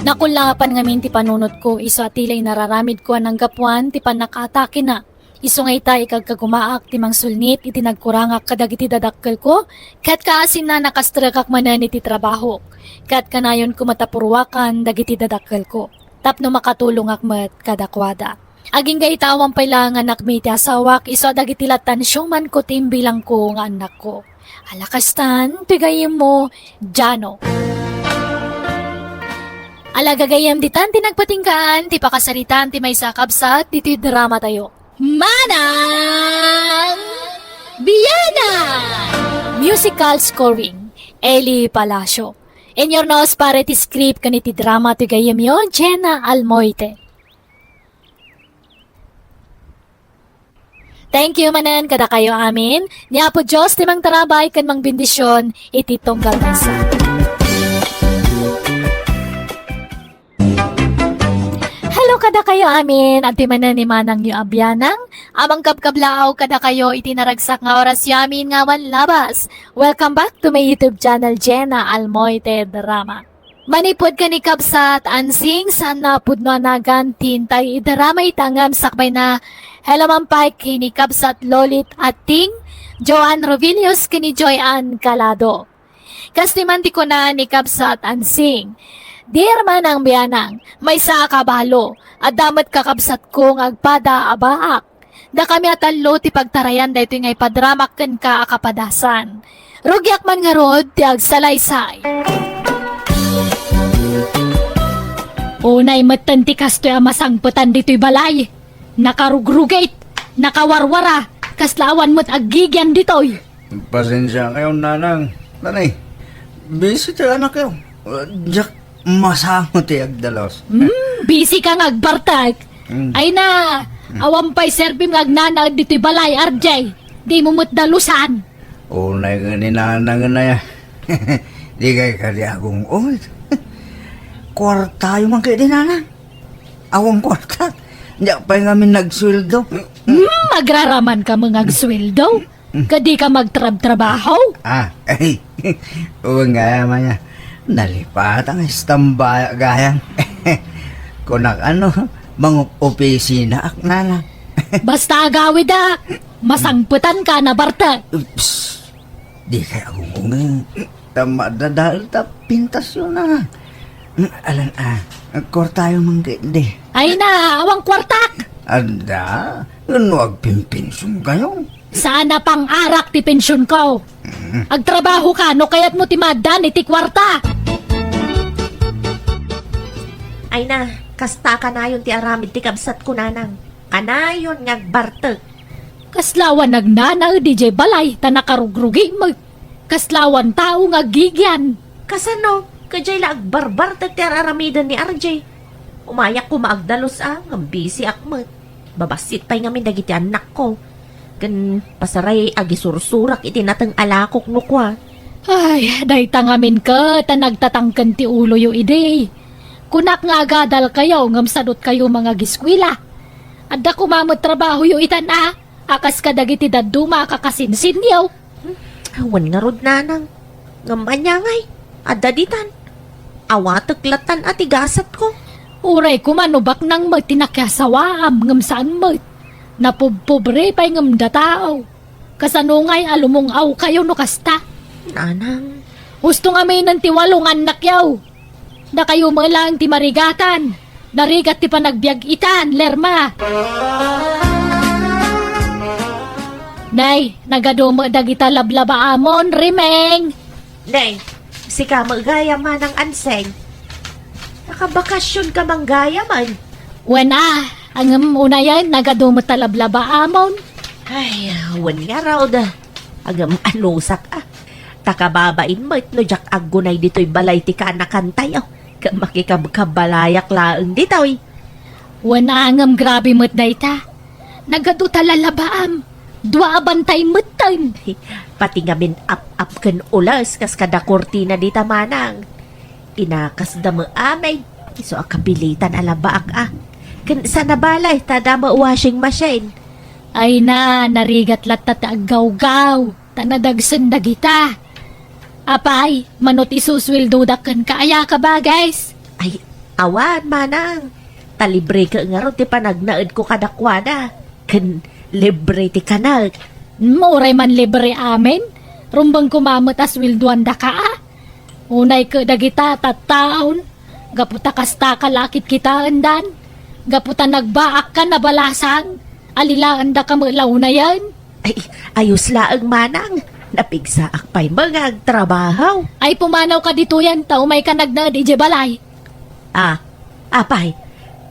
Nakullaapan ngamin ti panunotko, isu a ti la inararamidko a nanggapuan ti pannakaatakena. Isu nga ita, ikagkagumaak ti mangsulnit iti nagkurangak kadagiti dadakkelko, ket kaasinna, nakastrekak manen iti trabahok, ket kanayonko met a purruakan dagiti dadakkelko tapno makatulongak met kadakuada. Agingga ita, awan pay la nga annakmi ti asawak, isu a dagiti lattan siumanko ti imbilangko nga annakko. Ala kastan, ti gayyemmo, Jano. Ala gagayyem, ditan ti nagpatinggaan ti pakasaritaan ti maysa a kabsat ditoy dramatayo. Manang Biana! Musical scoring, Eli Palacio. Inurnos para iti script ken iti drama ti gayyemyo, Jenna Almoite. Thank you manen kadakayo amin. Ni Apo Dios ti mangtarabay ken mangbendisyon iti tunggal maysa. Hello kadakayo amin. Adtoy manen ni manangyo a bianang a mangkabkablaaw kadakayo iti naragsak nga orasyo amin nga awan labas. Welcome back to my YouTube channel, Jenna Almoite Drama. Manipud ken ni Kabsat Ansing, saanna a pudno a nagan ti intay idarama ita ngem sakbayna, hello man pay ken ni Kabsat Lolit Atting, Joan Rovilios ken ni Joy Ann Calado. Kastoy man ti kuna ni Kabsat Ansing, "Dear Manang Bianang, maysa a kabalo, adda met kakabsatko nga agpada a baak. Dakami a tallo ti pagtarayan daytoy nga ipadramak kenka a kapadasan. Rugiak man ngarud ti agsalaysay." Unay metten ti kastoy a masangpetan ditoy balay. Nakarugrugit, nakawarwara, kasla awan met aggigian ditoy. Pasensia kayo, nanang. Nanay, busy ti anak kayo. Diak masango ti agdalos. Hmm, busy ka nga agbartek. Hmm. Ay na, awan pay serbim nga agnanaed ditoy balay, R J. Di mo met dalusan. Unay nga ni nanang na ya. Di kay kadi agung-ungit. Kuartayo man kay di nanang. Awan kuarta. Diak pay ngamin nagsueldo. Hmm, agraraman ka nga agsueldo? Kadi ka magtrabtrabaho? Ah, ay. Uwan gayam aya. Nalipatan nga istambaya gayam. Kunak ano, mangup-opisina ak nana. Basta agawid a, masangpetan ka na, Bartek. Ups. Di kay agung-ungit. Ta madadael ta pintasyon na. Mm, alan, ah, kuartayo man kay di. Ay na, awan kuartak. Adda, no agpinpinsyonkayo. Saan a pang-arak ti pensionko. Mm. Agtrabaho ka, no kayatmo ti maaddaan iti kuarta. Ay na, kasta kanayon ti aramid ti kabsatko, nanang. Kanayon nga agbartek. Kasla awan agnanaed idiay balay ta nakarugrugi met. Kasla awan tao nga aggigian. Kasano? Kadiay la agbarbartek ti ar-aramiden ni R J. Umayak koma agdalus a, ngem busy ak met. Babassit pay ngamin dagiti annakko. Ken pasaray agisursurak iti nateng a lakok no kua. Ay, dayta ngamin ket a nagtatangken ti uloyo idi. Kunak nga agadalkayo ngem sadutkayo mangagiskuela. Adda koma met trabahoyo itan a, a kas kadagiti dadduma a kakasinsinyo. Hmm, awan ngarud, nanang. Ngem ania ngay, adda ditan. Awatek lattan a ti gasatko. Uray koma no baknang met ti nakiasawaam ngem saan met. Napubpobre pay ngem datao. Kasano ngay a lumung-awkayo no kasta? Nanang. Husto ngaminen ti walo nga annakyo. Dakayo met laeng ti marigatan. Narigat ti panagbiag itan, Lerma. Nay, nagadu met dagita lablabaamon, Rimeng. Nay, sika met gayam, Manang Anseng. Nakabakasyon ka man gayamen. Wen a, ngem unayen, nagadu met ta lablabaamon. Ay, wen ngarud. Ngem anusak a. Ta kababain met no diak aggunay ditoy balay ti kaanakantayo. Ket makikabkabalayak laeng ditoy. Wen a, ngem grabe met dayta. Nagadu ta lalabaam. Dua a bantay metten. Pati ngamin ap-ap ken ules kas kada kurtina dita, Manang. Inakasda met amin. Isu a kapilitan a labaak a. Ken saan a balay ta adda met washing machine. Ay na, narigat latta ti aggawgaw. Ta nadagsen dagita. Apay, mano ti isusueldodak kenka aya, kabages? Ay, awan, Manang. Ta libre ket ngarud ti panagnaedko kadakuada. Ken libre ti kanek. Hmm, uray man libre amin. Rumbeng koma met a sueldoandaka a. Unay ket dagita tattaon. Gapu ta kasta ka la a kitkitaendan. Gapu ta nagbaakkan a balasang. Alilaendaka met la unayen. Ay, ayos laeng, Manang. Napigsaak pay met nga agtrabaho. Ay, pumanawka ditoyen ta umayka nagnaed idiay balay. Ah, apay,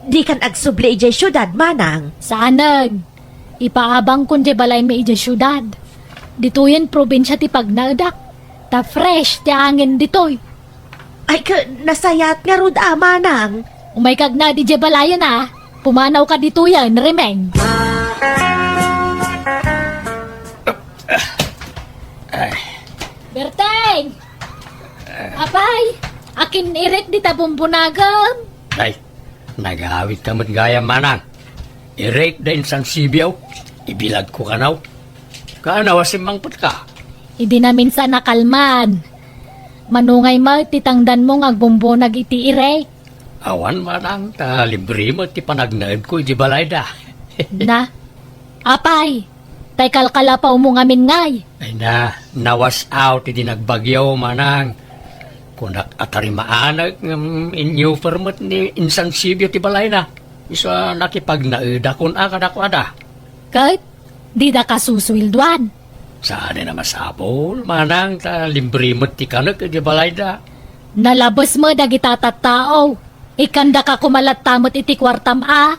dikan agsubli idiay siudad, Manang? Saanen. Ipaabangkon diay balaymi idiay siudad. Ditoyen probinsia ti pagnaedak. Ta fresh ti angin ditoy. Ay, ka, nasayaat ngarud a, Manang. Umayka agnaed idiay balayen a. Pumanawka ditoyen, Rimeng. Ay. Berteng! Apay, akin-irik dita bumbunagem? Ay, nagawidka met gayam, Manang. Irik da insang sibiaw, ibilagko kanaw. Kanaw a simmangpetka. Idi naminsan a kalman. Mano ngay met ti tangdanmo nga agbumbunag iti irik? Awan, Manang, ta libre met ti panagnaedko iti balayda. Na, apay, tay kalkalapawmo ngamin ngay. Ay na, nawas-aw ti di nagbagyo, manang. Kunak a tarimaanek ngem inyoper met ni insansibio ti balayna. Isu a nakipagnaedakon a kadakuada. Ket dida kasusueldoan. Saan a masapul, manang, ta libre met ti kanek iti balayda. Nalabes met dagita tattao. Ikkandaka koma latta met iti kuartam a.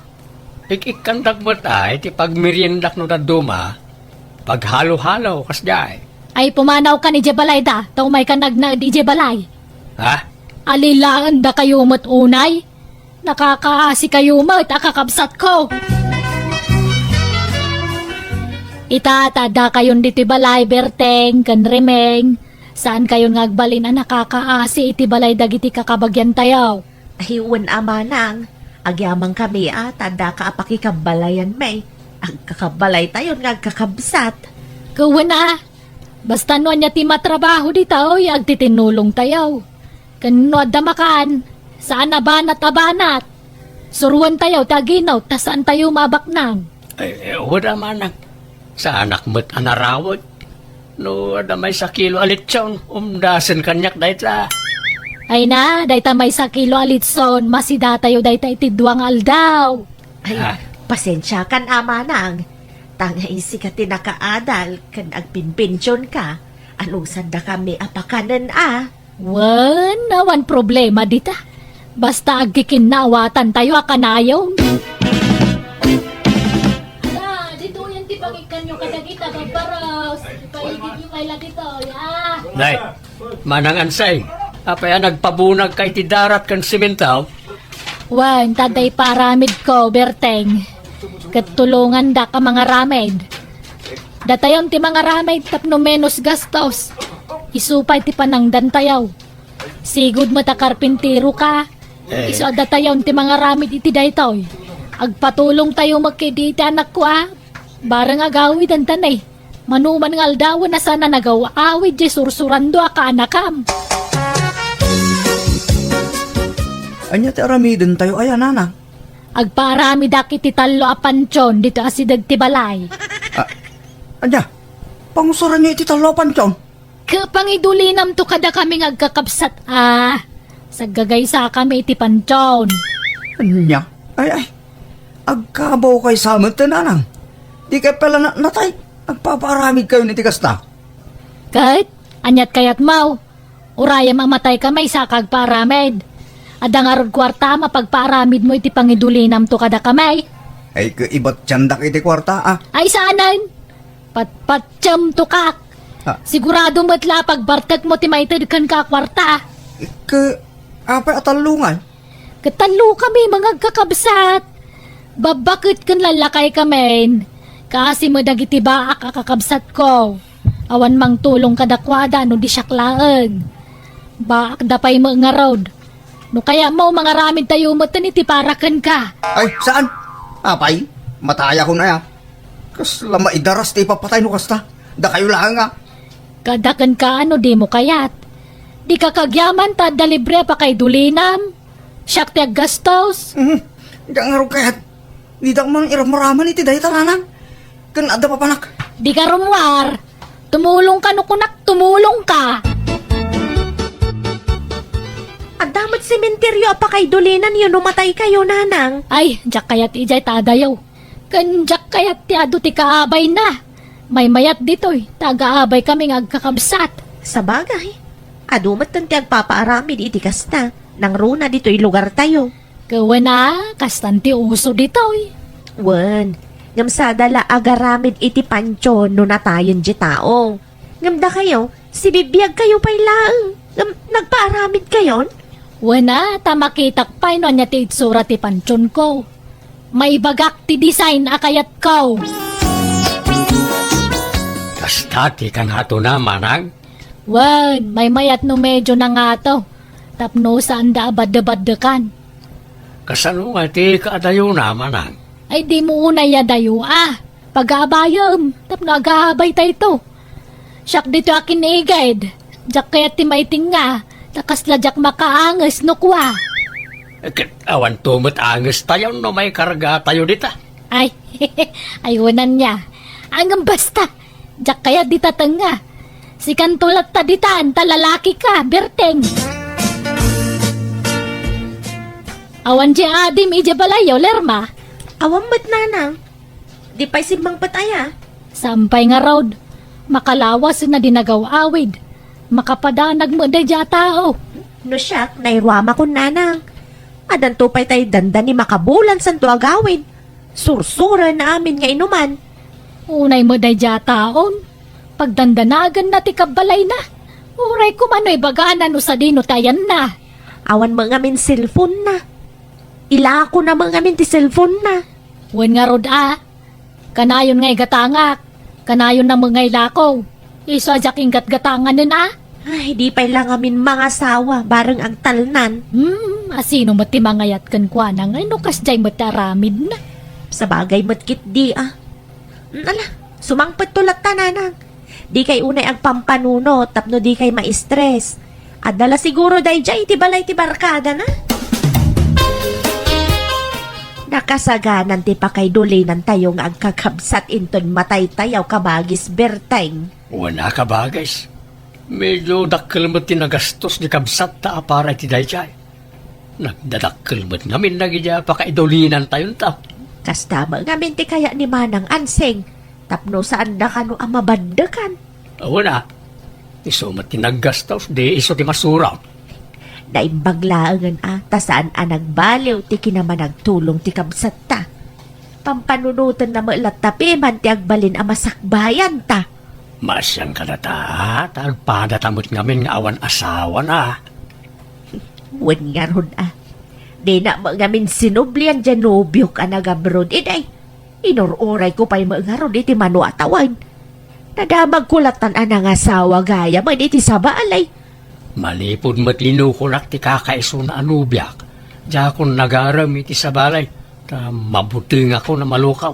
Ik-ikkandak met ay ti pagmeriendak no dadduma. Paghalo-halo, kasdiay. Ay, pumanawkan idiay balayda, ta umaykan agnaed idiay balay. Ha? Alilaendakayo met unay? Nakakaasikayo met a kakabsatko. Ita, ta addakayon ditoy balay, Berteng, ken Remeng. Saankayon nga agbalin a nakakaasi iti balay dagiti kakabagiantayo. Ay, wen a manang, agyamankami a ta addaka a pakikabbalayanmi. Agkakabbalaytayon nga agkakabsat. Ket wen a, basta no ania ti matrabaho ditoy, agtitinulongtayo. Ken no adda makan, saan a banat a banat. Suruentayo ti aginot, ta saantayo maabaknang. Ay, eh, wen a manang. Saanak met a narawet. No adda maysa kilo a litson, umdasen kaniak dayta. Ay na, dayta maysa kilo a litson, masidatayo dayta iti dua nga aldaw. Ay, ah, pasensiakan a manang. Ta insika ti nakaadal ken agpinpensionka, anusan dakami a pakanen a. Wen, awan problema dita. Basta agkikinnawatantayo a kanayon. Ala, ditoyen ti pangikkanyo kadagita, Barbaros. Ipaigidyo pay la ditoy, ah. Nay, Manang Ansay, apay a nagpabunagka iti darat ken semento? Wen, ta adda ipaaramidko, Berteng. Ket tulongandak a mangaramid. Datayon ti mangaramid tapno menos gastos. Isu pay ti panangdantayo. Sigud met a karpinteroka. Eh. Isu a datayon ti mangaramid iti daytoy. Agpatulongtayo met kadi iti anakko a. Bareng agawidenta ne. Mano man nga aldawen a saan a nagaw-awid diay sursurando a kaanakam. Ania ti aramidentayo aya, nanang? Agpaaramidak iti tallo a pantion ditoy asideg ti balay. Ah, ania? Pangusuranyo iti tallo a pantion? Ket pangidulinamto kadakami nga agkakabsat a. Saggagaysakami iti pantion. Ania? Ay, ay. Agkabawkayo sa met, nanang. Dikay pay la na-, natay. Agpapaaramidkayon iti kasta. Ket, aniat kayatmo? Urayem a mataykami, saka agpaaramid. Adda ngarud kuarta a mapagpaaramidmo iti pangidulinamto kadakami. Ay, ket ibatiandak iti kuarta, a. Ay, saanen. Patpatiamto, kak. Ah. Sigurado met la a pagbartekmo ti maited kenka a kuarta. Ket apay a tallo ngay? Ket tallokami nga agkakabsat. Babbaket ken lallakaykami. Kaasi met dagiti baak a kakabsatko. Awan mangtulong kadakuada no di siak laeng. Baakda pay met ngarud. No kayatmo, mangaramidtayo metten iti para kenka. Ay, saan? Apay, matayakon aya. Kasla maidaras ti ipapatay no kasta. Dakayo laeng a. Kada kenka no dimo kayat. Dika kagyaman ta adda libre a pakaidulinam. Siak ti aggastos. Mhm. Diak ngarud kayat. Didak man iramraman iti dayta, nanang. Ken adda papanak. Dika rummuar. Tumulongka no kunak, tumulongka. Adda met sementeryo a pakaidulinanyo no mataykayo, nanang. Ay, diak kayat idiay ta adayo. Ken diak kayat ti adu ti kaabayna. Maymayat ditoy, ta agaabaykami nga agkakabsat. Sabagay, adu metten ti agpapaaramid iti kasta, nangruna ditoy lugartayo. Ket wen a, kastan ti uso ditoy. Wen, ngem sada la agaramid iti pantion no natayen ti tao. Ngem dakayo, sibibiagkayo pay laeng. Ngem nagpaaramidkayon? Wen a, ta makitak pay no ania ti itsura ti pantionko. Maibagak ti design a kayatko. Kasta ti kangatona, manang? Wen, maymayat no medyo nangato. Tapno saanda a baddebaddekan. Kasano nga ti kaadayona, manang? Ay, dimo unay adayo a. Pagaabayem, tapno agaabaytayto. Siak ditoy a kiniged. Diak kayat ti maitinga, ta kasla diak makaanges no kua. Ket awanto met angestayo no maikargatayo dita. Ay, ay, wen ania. Ngem basta, diak kayat dita tengnga. Sikanto latta ditan ta lalakika, Berteng. Awan diay adim idiay balayyo, Lerma? Awan met, nanang. Di pay simmangpet aya? Saan pay ngarud. Makalawasen a di nagaw-awid. Makapadanag met daydiay a tao. No siak, nairuamakon, nanang. Addanto pay tay dandani makabulan santo agawid. Sursuren amin nga inuman. Unay met daydiay a taon. Pagdandanaganna ti kabbalayna. Uray koma no ibagana no sadino ti ayanna. Awan met ngamin cellphone-na. Ilakona met ngamin ti cellphone-na. Wen ngarud a. Kanayon nga igatangak. Kanayonna met nga ilako. Isu a diak inggatgatanganen a. Ay, di pay la ngamin mangasawa, bareng agtalnan. Hmm, asino met ti mangayat kenkuana nga no kasdiay met ti aramidna? Sabagay met ketdi a. Ala, sumangpetto latta, nanang. Dikay unay agpampanunot tapno dikay ma-stress. Adda la siguro daydiay iti balay ti barkadana. Nakasaganan ti pakaidulinantayo nga agkakabsat inton mataytayaw, kabagis Berteng. Wen a, kabagis. Medyo dakkel met ti nagastos ti kabsatta a para iti daydiay. Nagdadakkel met ngamin dagiti a pakaidulinantayonto. Kasta met ngamin ti kayat ni Manang Ansing, tapno saanda kano a mabaddekan. Awan a, isu met ti naggastos, di isu ti masurot. Naimbag laengen a, ta saan a nagbaliw ti kinamanagtulong ti kabsatta. Pampanunotenna met latta piman ti agbalin a masakbayanta. Maasian kadata, ta agpadata met ngamin nga awan asawana. Wen ngarud a. Dina met ngamin sinublian diay nobiok a nagabroad, iday. Inur-urayko pay met ngarud iti mano a tawen. Nadamagko lattan a nangasawa gayam iti sabali. Manipud met inukonak ti kakaisuna a nobiak, diakon nagarem iti sabali, ta mabutengakon a malukaw.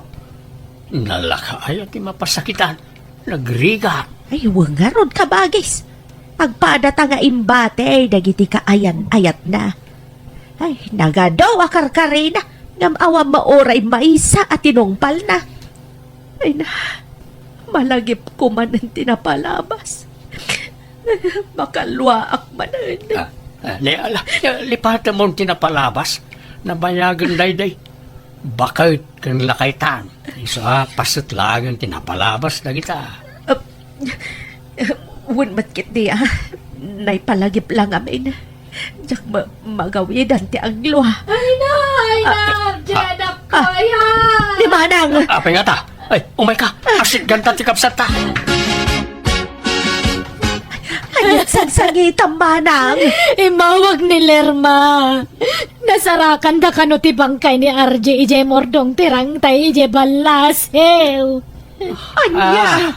Nalaka aya ti mapasakitan, nagrigat. Ay, wen ngarud, kabagis. Agpadata nga imbati dagiti kaayan-ayatna. Ay, nagadu a karkarina, ngem awan met uray maysa a tinungpalna. Ay na, malagipko manen ti napalabas. Makalluaak manen. Ah, ah, ne, ala, eh, lipatemon ti napalabas. Nabayagen daydiay. Baket ken lakaytan. Isu a paset laengen ti napalabas dagita. Ah, wen met ketdi a. Naipalagip la ngamin. Diak ma-, magawidan ti aglua. Ay na, ay na, ah, dianak ko, ah, aya. Ni Manang. Apay ngata? Ay, umayka. Asitganta ti kabsatta. Aniat sangsangitam, Manang? Immawag ni Lerma. Nasarakanda kano ti bangkay ni R J idiay murdong ti rangtay idiay ballasew. Ania? Ah.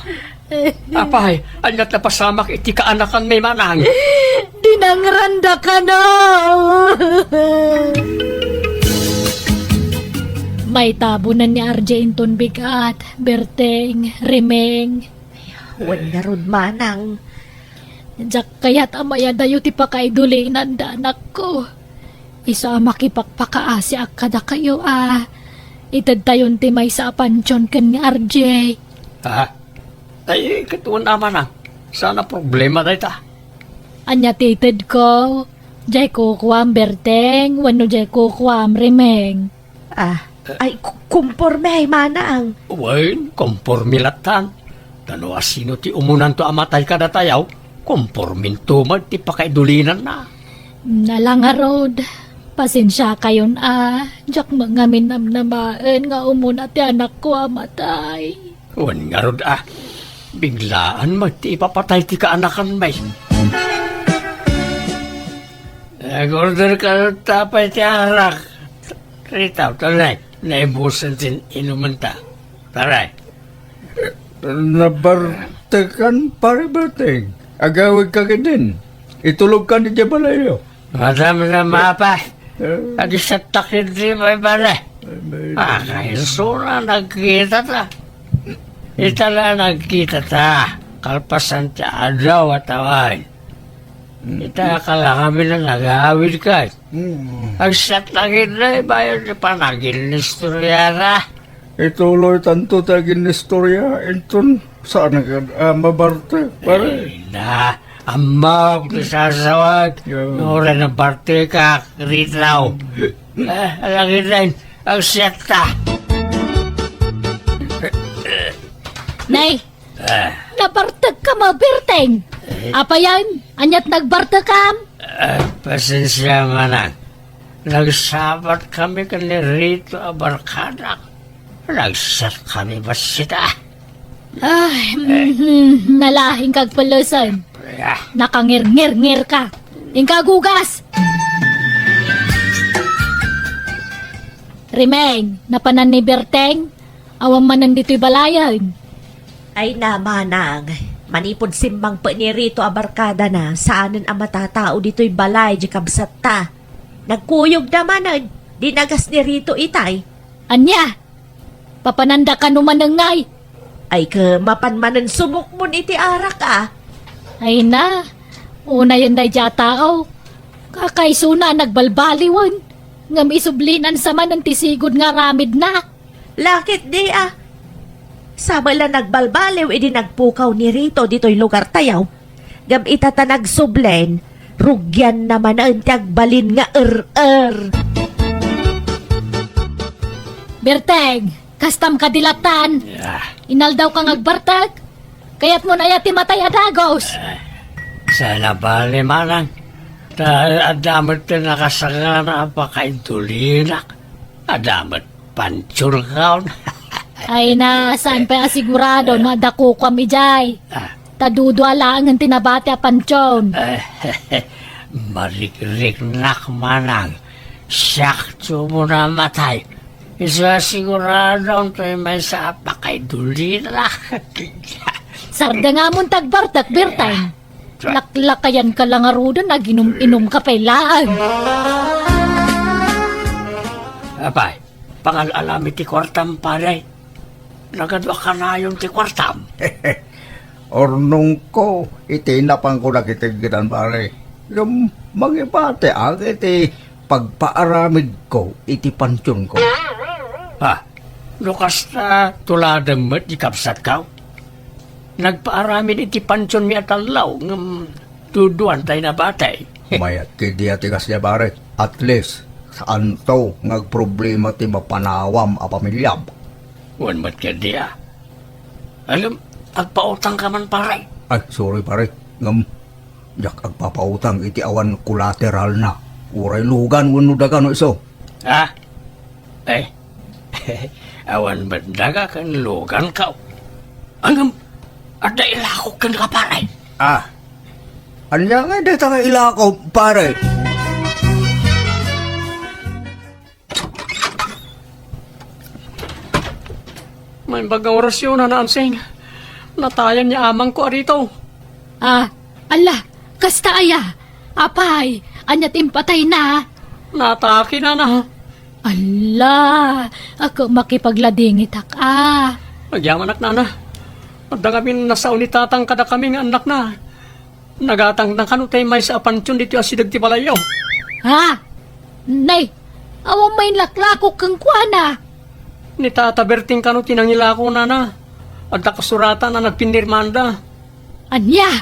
Apay, aniat napasamak iti kaanakanmi, Manang? Dinangranda kano. Maitabonan ni R J inton bigat, Berteng, Rimeng. Wen ngarud, Manang. Diak kayat a mayadayo ti pakaidulinanda, anakko. Isu a makipakpakaasiak kadakayo a itedtayon ti maysa a pansion ken ni R J. Ah, ay, ket wen a, Manang. Saan a problema dayta. Ania ti itedko? Diay kukuam, Berteng, wenno diay kukuam, Rimeng? Ah, ay, ku-, kumpormi, Manang. Wen, kumpormi lattan. Ta no asino ti umunanto a matay kadatayo, kumporminto met ti pakaidulinanna. Ala ngarud, pasensiakayon a, diak met ngamin namnamaen nga umuna ti anakko a matay. Wen ngarud a, biglaan met ti ipapatay ti kaanakanmi. Nag-order ka latta pay ti arak. Rita, taray, naibusan ti inumenta. Taray. Nabartekan, Pare Berteng. Agawidka ketdin. Itulogkan idiay balayyo. Madamdama, Pare. Eh. Adi sa takid di, Pare. Ay, may... Ah, kaiso na nagkita ta. Ita la nagkita ta. Kalpasan ti adaw a tawen. Hmm. Ita, kala kami na nagawid ka. Hmm. Agsatak ida, bayo ti panagin ni istorya na. Ituloy tanto ti aginnistoria, inton saan nga, ah, mabartek, pare. Ay na, ammok ti sasawag. Yeah. No, uray nabartekak, Ritaw. Ah, alagiden, agsiatta. Nay, Ah. Nabartekka, Berteng? Eh? Apayan, aniat nagbartekam? Ah, pasensia, Manang. Nagsabat kami ken ni Rito a barkadak. Nagsiat kami bassit. Ay, mm, nalaing kag pulusen. Ah. Nakangirngirngir ka. Inka agugas. Rimeng, napanan ni Berteng? Awan manen ditoy balayen. Ay na, Manang, manipud simmangpet ni Rito a barkadana, saanen a matatao ditoy balay di kabsatta. Nagkuyogda manen, dinagas ni Rito itay. Ania? Papananda kano manen ngay? Ay, ket mapan manen sumukmon iti arak, a. Ay na, unayen daydiay a tao. Kakaisuna a nagbalbaliwen, ngem isublinan sa manen ti sigud nga aramidna. Lakit di, a. Sa met la nagbalbaliw idi nagpukaw ni Rito ditoy lugartayo. Ngem ita ta nagsublen, rugianna manen ti agbalin nga er-er. Berteng, kastam kadi lattan? Ah. Inaldawka nga agbartek? Kayatmon aya ti matay a dagus? Ah, saan a bale, Manang. Ta adda met ti nakasangana a pakaidulina. Adda met pantion kaon. Ay na, saan pay a sigurado no adda kukuam idiay? Ah. Ta dudua laengen ti nabati a pantion. Marikriknak, Manang. Siak ti umuna a matay. Isu a sigurado toy maysa a pakaidulina. Sardengamon ti agbartek, Berteng. Laklakayanka la ngaruden, aginum-inumka pay laeng. Apay, pangal-alam iti kuartam, pare. Nagadua kanayon ti kuartam. Urnongko iti napanko dagiti gidan, pare. Ngem mangibatiak iti pagpaaramidko iti pantionko. Ah, no kasta, tuladem met di kabsatko. Nagpaaramid iti pantionmi a tallo, ngem duduan tay nabati. Mayat ketdi a ti kasdiay, pare. At least, saanto nga agproblema ti mapanawam a pamiliam. Wen met ketdi a. Ngem, agpautangka man, pare. Ay, sorry, pare. Ngem, diak agpapautang iti awan kolateralna. Uray lugan wenno daga no isu. Ah? Eh, awan met daga ken luganko. Ngem, adda ilakok kenka, pare. Ah, ania ngay dayta nga ilako, pare? Naimbag nga orasyo, Nana Ansing. Natayan ni amangko a Rito. Ah, ala, kasta aya? Apay, ania ti impatayna? Naatake, Nana. Ala, ako makipagladingitak, a. Agyamanak, Nana. Adda ngamin nasao ni Tatang kadakami nga annakna. Nagatangna kano tay maysa a pantion ditoy asideg ti balayyo. Ha? Nay, awan main laklakok kenkuana. Ni Tata Berting kano ti nangilako, Nana. Adda kasuratan a nagpinirmanda. Ania?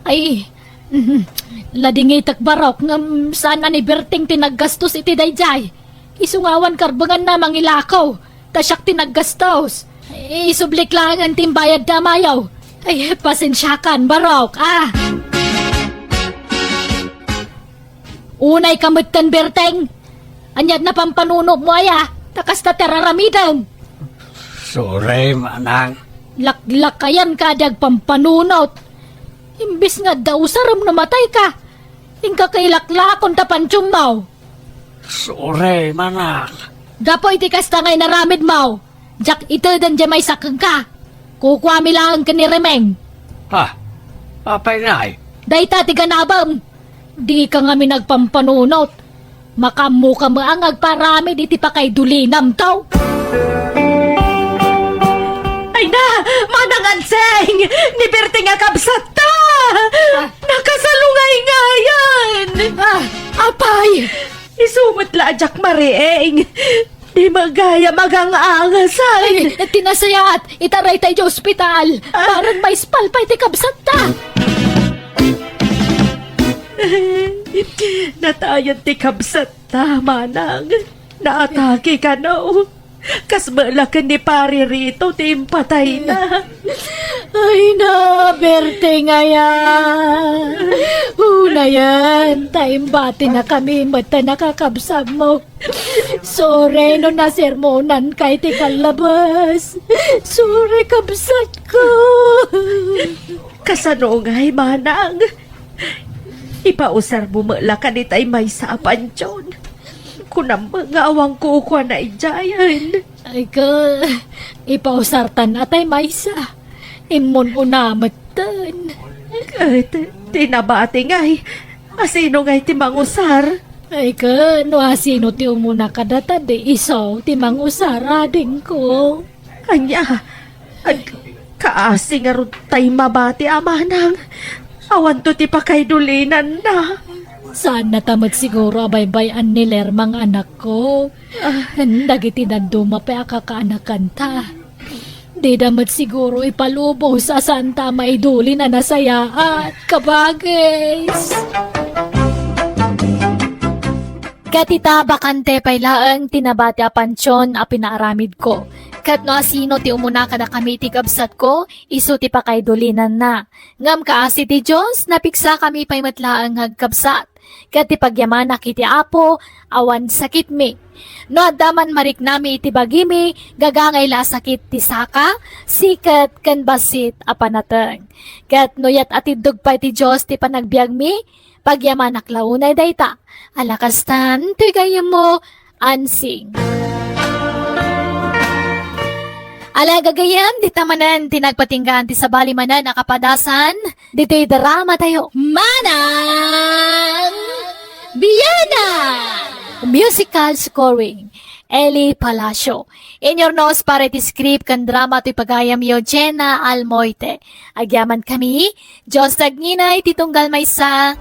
Ay, mhm. Ladingitek, barok, ngem saan a ni Berting ti naggastos iti daydiay. Isu nga awan karbenganna a mangilako, ta siak ti naggastos. Isublik laengen ti imbayadda a mayo. Ay, pasensiakan, barok, a. Unayka metten, Berteng. Ania ti napampanunotmo aya, ta kasta ti ar-aramidem? Sorry, Manang. Laklakayanka a di agpampanunot. Imbes nga adda usarem no matayka, inka kailaklakon ta pantionmo. Sorry, Manang. Gapu iti kasta nga inaramidmo, diak iteden diay maysa kenka. Kukuami laeng ken ni Remeng. Ha? Apay ngay? Dayta ti ganabem. Dika ngamin agpampanunot. Makaammoka met nga agparamid iti pakaidulinamto. Ay na, Manang Anseng! Ni Berting a kabsatta! Ah. Nakasalungayngayan! Ah, apay! Isu met la a diak mariing. Di met gayam agang-angasan. Ay, ti nasayaat, itaray tay di ospital. Ah. Bareng maispal pay ti kabsatta. Natayen ti kabsatta, manang. Naatake kano. Kas met la ken ni Pari Rito ti impatayna. Ay, naberteng aya. Unayen, ta imbatinakami met ta nakakabsatmo. Sorry no nasermonanka iti kallabas. Sorry, kabsatko. Kasano ngay, manang? Ipausarmo met la kadi tay maysa a pantion. Kunam nga awan kukuana idiayen. Ay ka, ipausartan a tay maysa. Immun-una metten. Ket ti nabati ngay, asino ngay ti mangusar? Ay ka, no asino ti umuna kadata, di isu ti mangusar, adingko. Ania? Ag-, kaasi ngarud tay mabati a manang. Awanto ti pakaidulinanna. Saanna ta met siguro a baybay-an ni Lerma nga anakko. Ah. Dagiti dadduma pay a kakaanakanta. Dida met siguro ipalubos a saanta a maidulin a nasayaat, kabagis. Ket ita, bakante pay laeng ti nabati a pantion a pinaaramidko. Ket no asino ti umuna kadakami iti kabsatko, isu ti pakaidulinanna. Ngem kaasi ti Dios, napiksakami pay met laeng nga agkabsat. Ket ti pagyamanak iti Apo, awan sakitmi. No adda man mariknami iti bagimi, gagangay la a sakit ti saka, siket, ken bassit a panateng. Ket no yat atiddog pay ti Dios ti panagbiagmi, pagyamanak la unay dayta. Ala kastan, toy gayyemmo, Ansing. Ala gagayyem, dita manen ti nagpatinggaan ti sabali manen a kapadasan ditoy drama tayo. Manang Biana! Musical scoring, Eli Palacio. Inurnos para iti script ken drama toy pagayamyo, Jenna Almoite. Agyaman kami, Dios agngina iti tunggal maysa.